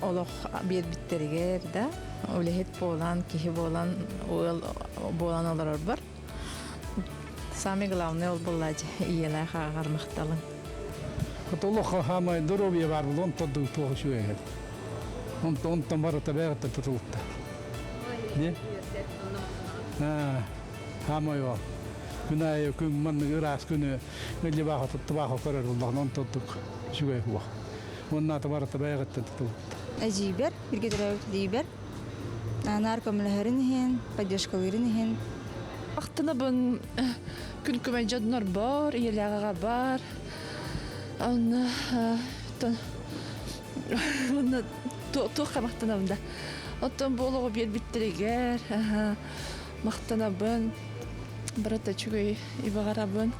олох биэрбиттэригэр да үлэһит буолан, киһи буолан, ыал буолан олорорбор самый главный ол буоллаачы ийэлээх аҕаҕар махталым. Олох хаамай доруобуйа баар буолуон онтон туох үчүгэй Онтон онтон барыта бэйэҕиттэн тутулукта. Не? Хаамай ол. Күн аайы күн маннык ыраас күнү Мэлдьи туттубаах көрөр буллаҕына онтон ордук үчүгэй суох. Уонна барыта бэйэҕиттэн тутулукта. Эдьиийбэр, бииргэ төрөөбүт эдьиийбэр наар көмөлөһөрүн иһин, поддержкалыырын иһин. Махтанабын күн күбэй дьоннорбор, ийэлээх аҕабар. Онно онно туохха махтанабын да. Оттон бу олоҕу биэрбиттэригэр махтанабын. Барыта үчүгэй баҕарабын.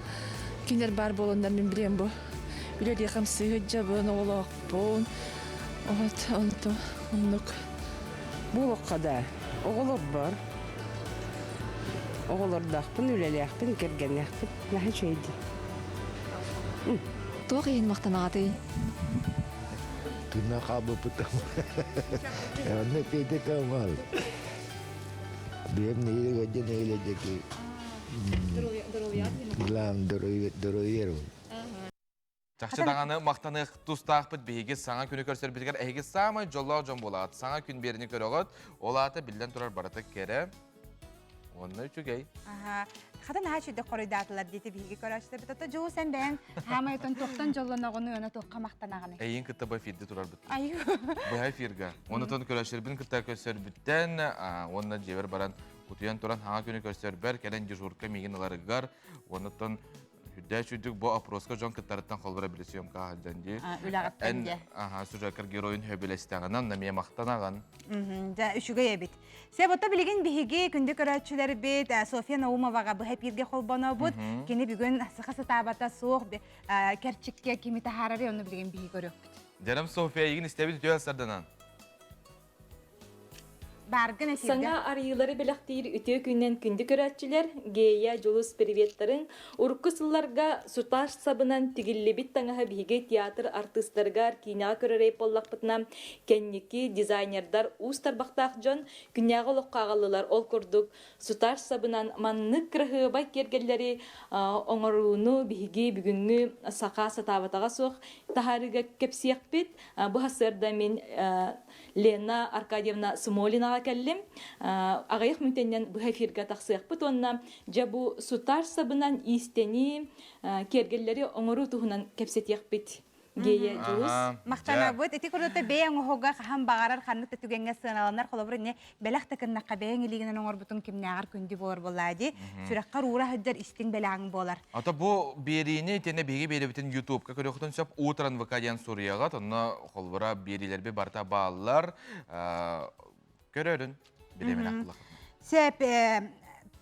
Кинилэр баар буоланнар мин билиэм бу. Үлэлии хамсыы сылдьабын, оҕолоохпун. Вот, онто оннук. Буолуохха да, оҕолорбор, оҕолордоохпун, үлэлээхпин, кэргэннээхпин. Наһаа үчүгэй дии. Туох иһин махтанаҕытый? Тыына хаалбыппыт. Онно пейде калмал. Биэм нэһилиэк отдел нэһилиэк Главное здоровье. Чахчы даҕаны махтаныах тустаахпыт биһиги саҥа күнү көрсөрбүтүгэр эһиги саамай дьоллоох дьон буолаҕыт. Саҥа күн биэrini көрөҕүт. Ол аата биллэн турар барыта кэрэ уонна үчүгэй. Аха. Хата наһаа үчүгэй хоруйдаатылар диэти биһиги көрөөччүлэрбит. Ото дьуу сен бэйэҥ хаамай отон туохтан дьоллоноҕуну уонна туохха махтанаҕыный? Эйин кытта бу эфирде турарбыт. Айыы. Быһа эфирга. Онутон көрөөччүлэрбин кытта көрсөрбүттэн уонна дьиэбэр баран утуйан туран хаҥа күнү көрсөрбөр кэлэн дежурка миигин ыларыгар уоннаттан Үрдээ чүйдүк бу опроска дьон кыттарыттан холбура били съемка сылдьан дии. Үлэҕиттэн дьэ. Аха, сюжеккар геройун хөбүлэстэҕинэн намия махтанаҕын. Дьэ, үчүгэй эбит. Себото билигин биһиги күндү көрөөччүлэрбит Софья Наумоваҕа быһа эпииргэ холбонобут. Кини бүгүн саха сатаабата суох кэрчиккэ кими таһаарары онну билигин биһиги көрүөхпүт. Дьарам Софья, эйигин истэбит үтүө сарданан. Баргын эфиргэ. Саҥа арыйыылары бэлэхтиир үтүө күнүнэн күндү көрөөччүлэр, Гея, Дьулус приветтарын урукку сылларга сутаж сабынан тигиллибит таҥаһы биһиги театр артыыстарыгар киинэҕэ көрөрөй буоллахпытына, кэнники дизайнердар уус тарбахтаах дьон күннээҕи олоххо аҕаллылар. Ол курдук сутаж сабынан маннык кыраһыабай киэргэллэри оҥорууну биһиги бүгүҥҥү саха сатаабатаҕа суох таһаарыыга кэпсиэхпит. Бу сарсыарда мин Лена Аркадьевна Смолинаҕа кэллим. Аҕыйах мүнүүтэннэн быһа эфиргэ тахсыахпыт уонна дьэ бу сутар сабынан иистэнии, киэргэллэри оҥоруу туһунан кэпсэтиэхпит. Гея Дьулус. Махтанабыт. Ити курдук бэйэҥ оһуга хаһан баҕарар ханнык да түгэҥҥэ сыаналанар. Холобур, инне бэлэх да гыннахха бэйэҥ илиигинэн оҥорбутуҥ кимнээҕэр күндү буолар буоллаа дии. Сүрэххэр уура сылдьар истиҥ бэлэҕиҥ буолар. Ата бу биэриини итиэннэ биһиги биэрэбитин Ютубка көрүөххүтүн сөп. Утран ВК диэн суруйаҕыт. Онно холбура биэриилэрби барыта бааллар. Көрөрүн бириэмэлээх буллаххытына. Сөп.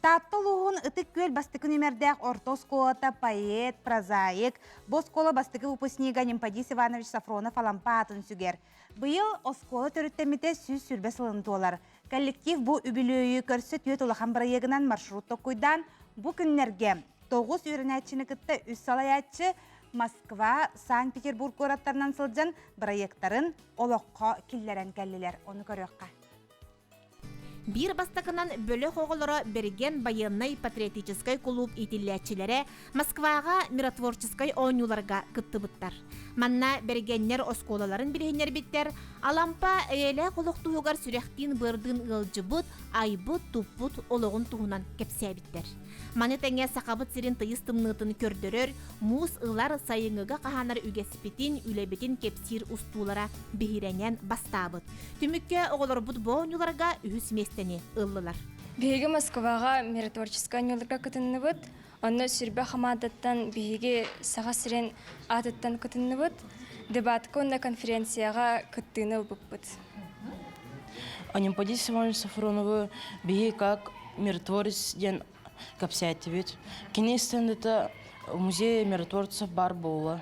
Таатта улууһун Ытык Күөл бастакы нүмердээх орто оскуолата поэт, прозаик, бу оскуола бастакы выпускнига Нимпадис Иванович Сафронов Алампа аатын сүгэр. Быйыл оскуола төрүттэммитэ 120 сылын туолар. Коллектив бу үбүлүөйү көрсө түөрт улахан бырайыагынан маршрут токкуйдаан, бу күннэргэ тоҕус үөрэнээччини кытта үс салайааччы Москва, Санкт-Петербург куораттарынан сылдьан бырайыактарын олоххо киллэрэн кэллилэр. Ону көрүөххэ. Биир бастакынан бөлөх оҕолоро Бэргэн байыаннай-патриотическай кулууп иитиллээччилэрэ Москваҕа миротворческай оонньууларга кыттыбыттар. Манна бэргэннэр оскуолаларын билиһиннэрбиттэр, Алампа эйэлээх олох туһугар сүрэхтиин-быардыын ыалдьыбыт, айбыт-туппут олоҕун туһунан кэпсээбиттэр. Маны тэҥэ Сахабыт сирин тыйыс тымныытын көрдөрөр, муус ылар, сайыҥҥыга хаһаанар үгэспитин, үлэбитин кэпсиир устуулара биһирэнэн бастаабыт. Түмүккэ оҕолорбут бу оонньууларга үһүс миэстэни ыллылар. Биһиги Москваҕа миротворческай оонньууларга кытынныбыт. Онно сүрбэ хамаандаттан биһиги Саха сирин аатыттан кытынныбыт. Дебатка уонна конференцияҕа кыттыыны ылбыппыт. Анемподист Иванович Сафроновы биһи как миротворец диэн кэпсээтибит. Кини стендата музей миротворцев бар буолла.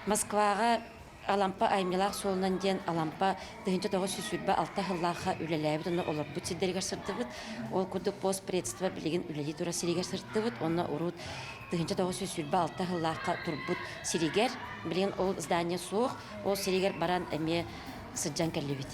Москваҕа Алампа айымньылаах суолунан диэн Алампа 1926 сыллаахха үлэлээбит уонна олорбут сирдэригэр сырдыбыт. Ол курдук постпредство билигин үлэлии турар сиригэр сырдыбыт. Онно урут 1926 сыллаахха турбут сиригэр, билигин ол здание суох, ол сиригэр баран эмиэ сылдьан кэллибит.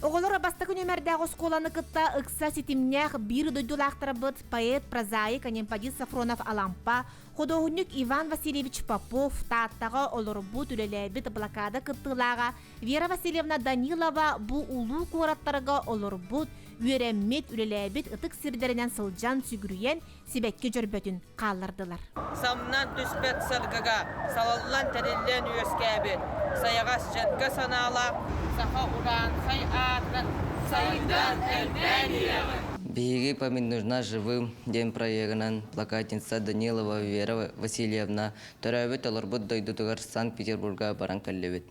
Оҕолор бастакы нүөмэрдээх оскуоланы кытта ыкса ситимнээх биир дойдулаахтарбыт поэт, прозаик Анемподист Сафронов Алампа, худуоһунньук Иван Васильевич Попов, Тааттаҕа олорбут, үлэлээбит блокада кыттыылааҕа Вера Васильевна Данилова бу улуу куораттарга олорбут, үөрэммит, үлэлээбит ытык сирдэринэн сылдьан сүгүрүйэн сибэкки дьөрбөтүн хааллардылар. Самнан түспэт саргыга салаллан-тэриллэн үөскээбит сайаҕас дьэҥкэ санаалаах саха ураанхай аатынан сайдан элбээн иһиэҕин. Биһиги «Память нужна живым» диэн проегынан плакатница Данилова Вера Васильевна төрөөбүт олорбут дойдутугар Санкт-Петербурга баран кэллибит.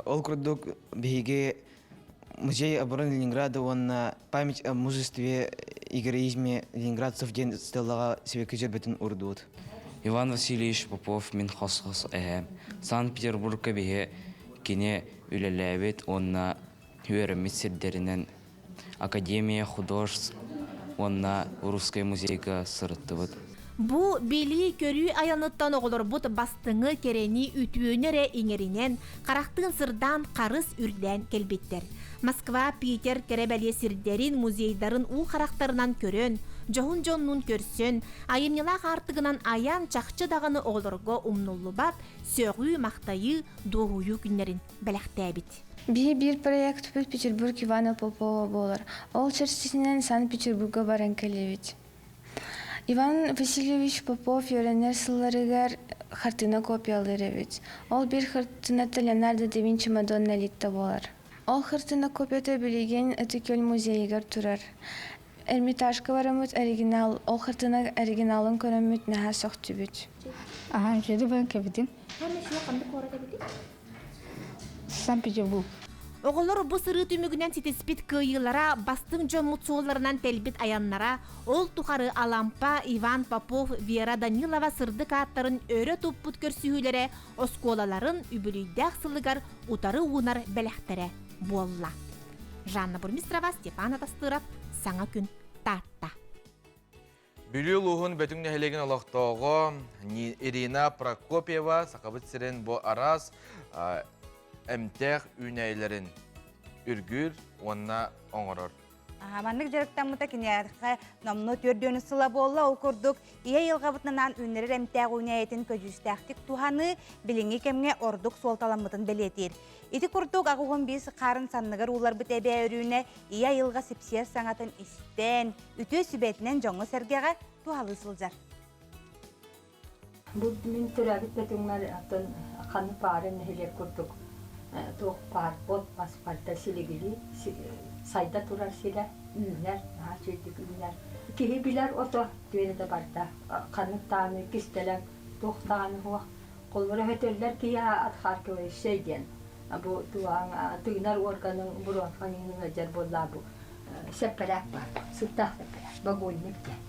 Ол курдук биһиги Музей обороны Ленинграда уонна Память о мужестве и героизме ленинградцев диэн стеллаҕа сибэкки дьөрбөтүн уурдубут. Иван Васильевич Попов мин хос-хос эһээм. Санкт-Петербургка биһи кини үлэлээбит уонна үөрэммит сирдэринэн Академия художеств уонна Русскай музейга сырыттыбыт. Бу билии-көрүү айаныттан оҕолорбут бастыҥы, кэрэни, үтүөнү эрэ иҥэринэн, харахтыын сырдаан харыс үрдээн кэлбиттэр. Москва, Питер кэрэ-бэлиэ сирдэрин, музейдарын уу харахтарынан көрөн, дьоһун дьоннуун көрсөн, айымньылаах аартыгынан айан чахчы даҕаны оҕолорго умнуллубат сөҕүү-махтайыы, дуоһуйуу күннэрин бэлэхтээбит. Биһи биир проектпыт Петербург Ивана Попова буолар. Ол чэрчитинэн Санкт-Петербурга баран кэлэбит. Иван Васильевич Попов үөрэнэр сылларыгар хартыына копиялыыр эбит. Ол биир хартыыната Леонардо да Винчи Мадонна Литта буолар. Ол хартыына копията билигин Ытык-Күөл музейыгар турар. Эрмитажка бараммыт оригинал, ол хартыына оригиналын көрөммүт наһаа сөхтүбүт. Аһаа, үчүгэй баран кэбитим. Санкт-Петербург. Оҕолор бу сырыы түмүгүнэн ситиспит кыайыылара, бастыҥ дьоммут суолларынан тэлбит айаннара, ол тухары Алампа, Иван Попов, Вера Данилова сырдык ааттарын өрө туппут көрсүһүүлэрэ оскуолаларын үбүлүйдээх сылыгар утары уунар бэлэхтэрэ буолла. Жанна Бурмистрова, Степан Атастыров, Саҥа күн, Таатта. Бүлүү улууһун Бөтүҥ нэһилиэгин олохтооҕо Ирина Прокопьева Сахабыт сирин бу араас эмтээх үүнээйилэрин үргүүр уонна оҥорор. Маннык дьарыктаммыта киниэхэ номнуо түөрдүөнү сыла буолла. Ол курдук, ийэ айылҕабытынан үүннэрэр эмтээх үүнээйитин көдьүүстээхтик туһаныы билиҥҥи кэмҥэ ордук суолталаммытын бэлиэтиир. Ити курдук, 85 хаарын санныгар ууларбыт эбээ Өрүүнэ ийэ айылҕа сипсиэр саҥатын истэн, үтүө сүбэтинэн дьоҥҥо-сэргэҕэ туһалыы сылдьар. Бу мин төрөөбүт Бөтүҥмэр оттон ханнык баарын нэһилиэк курдук туох баар от мас барыта силигилии сайда турар сирэ үүнэр, наһаа үчүгэйдик үүнэр. Киһи билэр ото түөнэ да барда ханнык даҕаны кистэлэҥ туох даҕаны суох. Холобура өтөллөр киһи отхаркивающай диэн бу туһаҥ тыынар органын бронхаҥ ыалдьар буоллаа бу. Сэппэрээк баар. Сыттаах сэппэрээк. Багульник диэн.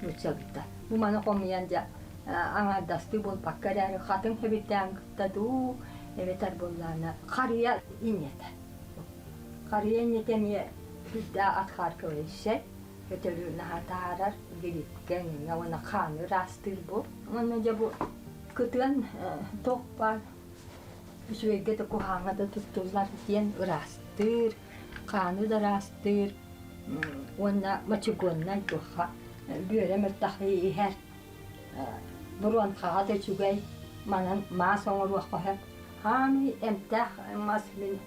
Нууччалыыта. Бу маны хомуйан дьэ аҥаардастыы буолбакка эрээри хатыҥ хэбирдээн кытта дуу, эбэтэр буоллаҕына харыйа инньэтэ. Харыйа инньэтэ эмиэ сүрдээх отхаркивающай, өтөрү наһаа таһаарар, гриппкэ эҥиҥҥэ уонна хааны ыраастыыр бу. Уонна дьэ бу кытыан туох баар үчүгэйгэ да куһаҕаҥҥа да туттуллар диэн ыраастыыр, хааны да ыраастыыр уонна мочегоннай туохха бүөрэ мөлтөх иһэр буруонхаҕа да үчүгэй манан маас оҥоруохха сөп хаамый эмтээх мас мин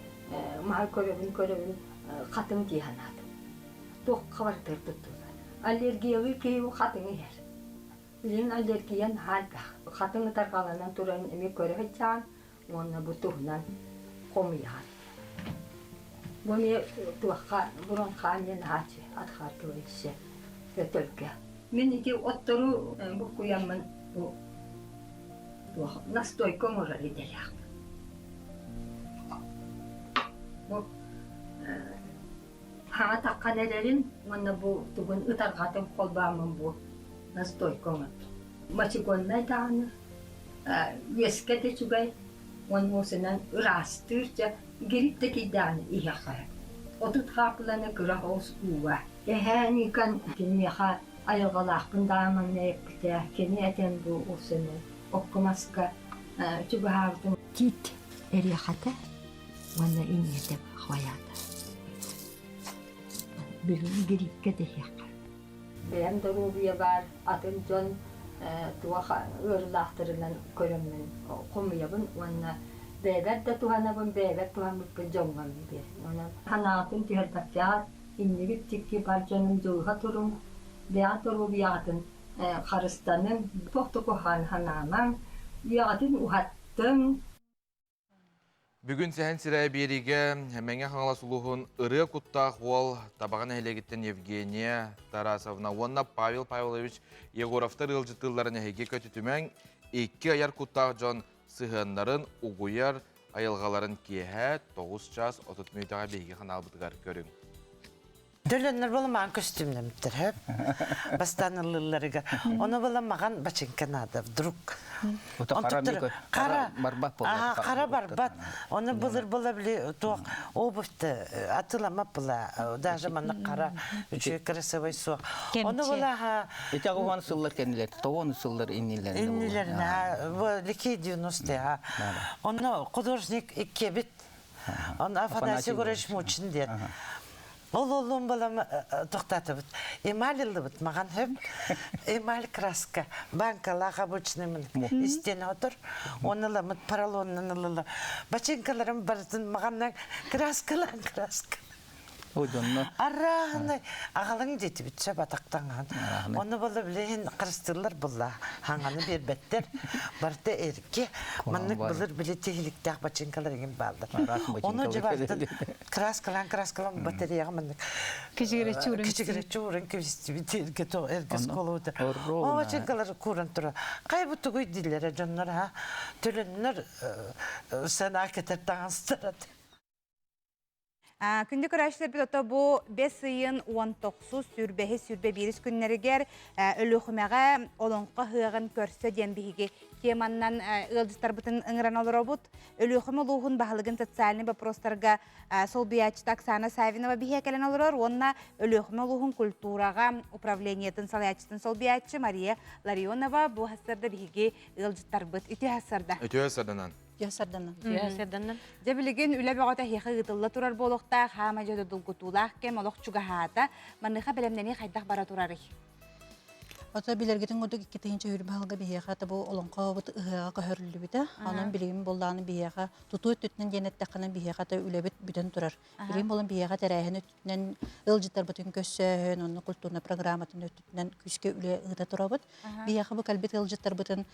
маһы көрөбүн көрөбүн хатыҥ дии санаатым туохха барытыгар туттуллар аллергиялыы киһи бу хатыҥы иһэр Билигин аллергия наһаа элбэх. Хатыҥ ытарҕаланан туран эмиэ көрө сылдьаҕын уонна бу туһунан хомуйаҕын. Бу эмиэ туохха бронхаан диэн наһааччы отхаркивающая өтөргө. Мин ити оттору буккуйаммын бу туох настойка оҥорор идэлээхпин. Бу Хаҥа таххан эрэрин уонна бу тугун ытарҕатын холбооммун бу настойка оҥордум. Мочегоннай даҕаны үөскэ да үчүгэй уонна уусунан ыраастыыр дьэ грипп да киирдэҕинэ иһиэххэ сөп. 30 хаапыланы кыра оҕус ууга. Эһээ Никон киниэхэ айылҕалаахпын даҕаны манна эппитэ. Кини этэн бу уусуну окко-маска чугаһаабытым. Тиит эриэхэтэ уонна инньэтэ хваята. Билигин гриппкэ тэһиэххэ. Бэйэм доруобуйабар атын дьон туох ыарыылаахтарынан көрөммүн хомуйабын уонна бэйэбэр да туһанабын, бэйэбэр туһаммыппын дьоҥҥо биэрэбин. Онон санаатын түһэрбэккэҕит, иннигит дьикти бар дьонум дьылҕа туруҥ, бэйэҕит доруобуйаҕытын харыстаныҥ, туох да куһаҕан санаамаҥ, үйэҕитин уһаттыҥ. Бүгүн Сэһэн сирэ биэриигэ Мэҥэ Хаҥалас улууһун ырыа куттаах уол Табаҕа нэһилиэгиттэн Евгения Тарасовна уонна Павел Павлович Егоровтар ыалдьыттыылларын эһиги көтүтүмэҥ, икки айар куттаах дьон сыһыаннарын угуйар айылҕаларын киэһэ 9 час 30 мүнүүтэҕэ биһиги ханаалбытыгар көрүҥ. Төлөннөр буола маҕан көстүүмнэммиттэр хөп. Бастаан ыллыылларыгар. Ону буола маҕан бачыҥка наада вдруг. Хара барбат буолар. Хара барбат. Ону былыр була били туох обувь-то атыламат була. Даже манна хара үчүгэй красивый суох. Ону була Ити аҕуһан сыллар кэннилэр, тоҕон сыллар иннилэринэ. Иннилэринэ, лики 90-е. Ону художник иккиэбит Он Афанасий Егорович Мучин диэн. Ол олуун балам тохтатыбыт. Эмаль ыллыбыт маған хөп. Эмаль краска. Банкалаах обычный мын истен отыр. Оны ламыт поролоннан ылыла. Бачинкаларым барытын мағаннан краскалан краска. Арааһынай аҕалыҥ диэтибит сөп атахтаҥаан. Ону була билигин харыстыыллар булла. Хаҥаны биэрбэттэр. Барыта эргэ. Маннык былыр били тиһиликтээх бачыыҥкалар игин бааллар. Ону дьэ барытын краскалаан краскалаан батареяҕа маннык Кичигирэччи уран кичигирэччи уран кэбистибит эргэ эргэ сколоута. О бачыыҥкалар кууран турар. Хай бу тугуй дииллэрэ дьоннор ha төлөннөр санаа кэтэр таҥастара. Күндү көрөөччүлэрбит ото бу бэс ыйын 19 сүүрбэһи сүүрбэ биирис күннэригэр Өлүөхүмэҕэ Олоҥхо ыһыаҕын көрсө диэн биһиги теманнан ыалдьыттарбытын ыҥыран олоробут. Өлүөхүмэ улууһун баһылыгын социальнай вопростарга солбуйааччыта Оксана Савинова биһиэ кэлэн олорор уонна Өлүөхүмэ улууһун культураҕа управлениетын салайааччытын солбуйааччы Мария Ларионова бу сарда биһиги ыалдьыттарбыт. Үтүө сарда. Үтүө сарданан. Сарданан. Сарданан. Дьэ билигин үлэ бөҕөтө эһиэхэ ыытылла турар буолуохтаах, хаама дьэ долгутуулаах кэм олох чугаһаата. Маныаха бэлэмнэнии хайдах бара турарый? Ото билэргитин курдук 2-тыһыынча сылга биһиэхэ бу олоҥхобут ыһыаҕа көһөрүллүбүтэ. Онон билигин буоллаҕына биһиэхэ тутуу өттүтүнэн диэн эттэххинэ биһиэхэ та үлэбит бүтэн турар. Билигин буолан биһиэхэ тэрээһин өттүнэн ыалдьыттарбытын көрсөөһүн, онно культурнай программатын өттүнэн күүскэ үлэ ыыта турабыт. Биһиэхэ бу кэлбит ыалдьыттарбытын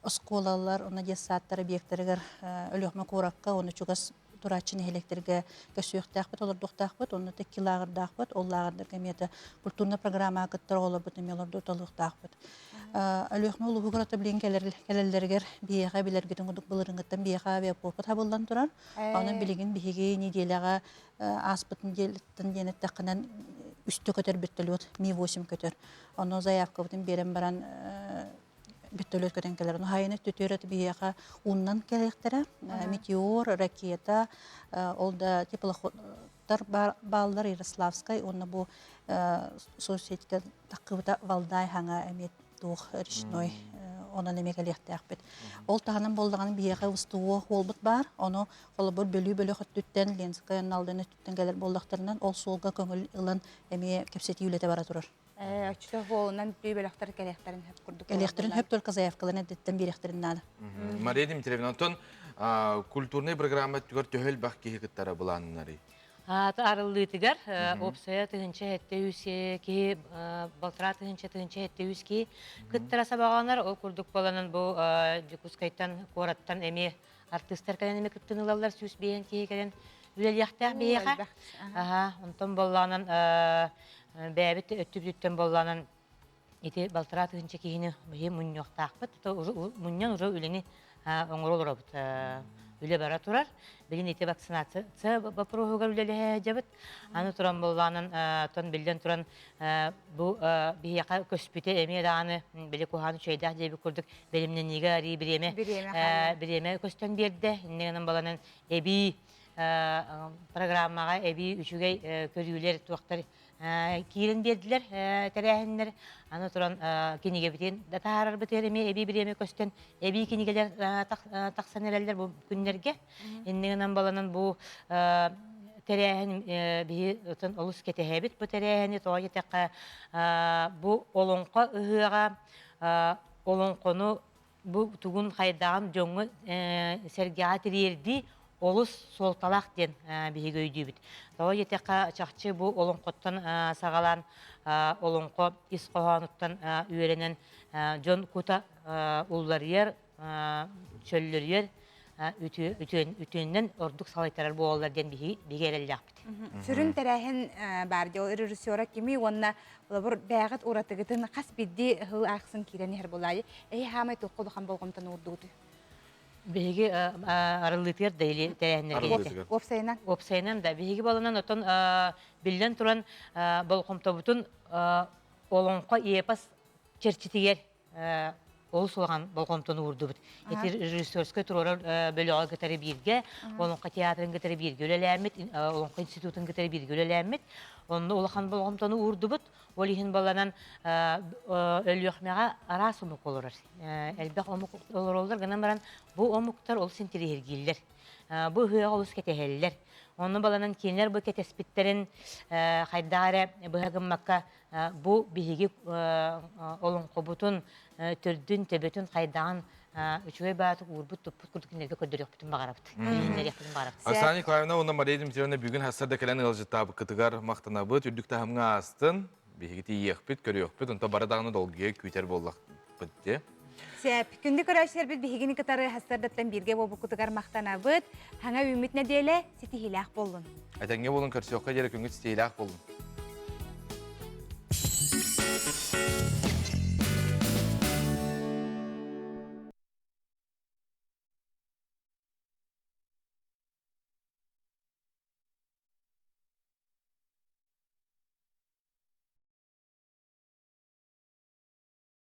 оскуолалар, онно детсадтар объектарыгар Өлүөхүмэ куоракка, уонна чугас турааччы нэһилиэктэргэ көсүөхтээхпит, олордуохтаахпыт, онно икки лааҕырдаахпыт, ол лааҕырдарга эмиэ культурнай программаҕа кыттар оҕолорбут эмиэ олордуталыахтаахпыт. Өлүөхүмэ улууһугар ото билигин кэлэллэригэр биһиэхэ билэргитин курдук былырыыҥҥыттан биһиэхэ авиапорпут хабыллан турар. Онон билигин биһиги неделяҕа ааспыт неделяттан диэн эттэххинэн үстэ көтөр вертолет Ми-8 көтөр. Ону заявкабытын биэрэн баран вертолет көтөн кэлэр. Ону хайаны өттүтүөр биһиэхэ ууннан кэлиэхтэрэ. Метеор, ракета, ол да теплоходтар бааллар Ярославскай уонна бу соцсетька таххыбыта Валдай хаҥа эмиэ туох речной онон эмиэ кэлиэхтээхпит. Ол таһынан буоллаҕына биһиэхэ устуо уолбут баар. Ону холобур Бүлүү бөлөх өттүттэн Ленскэй Алдан өттүттэн кэлэр буоллахтарынан ол суолга көҥүл ылан эмиэ кэпсэтии үлэтэ бара турар. Оччото суолунан Бүлүү бөлөхтөр кэлиэхтэрин хөп курдук. Кэлиэхтэрин хөп только заявкаларын эрдэттэн биэриэхтэрин наада. Мария Дмитриевна, онтон культурнай программа өттүгэр төһө элбэх киһи кыттара былааннарый? Арыллыытыгар уопсайа 1703 киһи, 1,5 тыһыынча 1703 киһи кыттара сабаҕаланар. Ол курдук буоланан бу Дьокуускайтан, куораттан эмиэ артыыстар кэлэн эмиэ кыттыны ылаллар, 105 киһи кэлэн үлэлиэхтээх биһиэхэ. Аха, онтон боллаанан бэйэбит өттүбүтүттэн боллаанан ити 1,5 тыһыынча киһини биһи мунньуохтаахпыт. Мунньан уже үлэни оҥоро олоробут. Үлэ бара турар. Билин ити вакцинация боппуруоһугар үлэлэһэ сылдьабыт. Аны туран буоллаанан, тон биллэн туран бу биһиэхэ көспүтэ эмиэ даҕаны били куһаҕан үчүгэйдээх диэбит курдук бэлэмнэниигэ арыы бириэмэ бириэмэ көстөн биэрдэ. Инньэ гынан баланан эбии программаҕа эбии үчүгэй көрүүлэр туохтар киирэн биэрдилэр тэрээһиннэр. Аны туран кинигэбитин да таһаарарбытыгар эмиэ эбии бириэмэ көстөн эбии кинигэлэр тахсан эрэллэр бу күннэргэ. Иннигинэн гынан баланан бу тэрээһин биһи отон олус кэтэһэбит бу тэрээһини тоҕо диэтэххэ бу олоҥхо ыһыаҕа олоҥхону бу тугун хайдаҕын дьоҥҥо сэргэҕэ тириэрдии олус суолталаах диэн биһиги өйдүүбүт. Тоҕо диэтэххэ, чахчы бу олоҥхоттон саҕалаан олоҥхо ис хоһоонуттан үөрэнэн дьон кута улларыйар, чөллөрүйэр, үтүөннэн ордук салайтарар буолаллар диэн биһиги бигэ эрэллээхпит. Сүрүн тэрээһин баар дьол режиссера кими уонна холобур бэйэҕит уратыгытын хас биирдии ыһыл аахсын киирэн иһэр буолаайы эһи хаамай туохха улахан болҕомтону уурдугутуй? Биһиги арыллыытыгар да или тэрээһиннэргэ Уопсайынан? Уопсайынан да. Биһиги балынан отон биллэн туран болҕомтобутун олоҥхо эпос чэрчитигэр олус улахан болҕомтону уурдубут. Ити режиссерскай туруорар бөлөҕө кытары бииргэ, Олоҥхо театрын кытары бииргэ үлэлээммит, Олоҥхо институтун кытары бииргэ үлэлээммит. Онно улахан болҕомтону уурдубут. Ол иһин баланан Өлүөхмэҕэ араас омук олорор. Элбэх омук олороллор гынан баран бу омуктар олус интириэһиргииллэр. Бу ыһыаҕы олус кэтэһэллэр. Онно баланан кинилэр бу кэтэспиттэрин хайдах эрэ быһа гыммакка бу биһиги олоҥхобутун төрдүн, төбөтүн хайдаҕын үчүгэй баатык уурбут туппут курдук кинилэргэ көрдөрүөхпүтүн баҕарабыт. Билиһиннэриэхпитин баҕарабыт. Оксана Николаевна уонна Мария Дмитриевна бүгүн хассар да кэлэн ыалдьыттаабыккытыгар махтанабыт, үрдүк таһымҥа аастын. Биһиги тиийиэхпит, көрүөхпүт, онто бары даҕаны долгуйа күүтэр буоллахпыт дии. Сөп. Күндү көрөөччүлэрбит биһигини кытары хассардаттан бииргэ буолбуккутугар махтанабыт. Хаҥа үүммүт нэдиэлэ ситиһиилээх буоллун. Этэҥҥэ буолун, көрсүөххэ диэри күҥҥүт ситиһиилээх буоллун.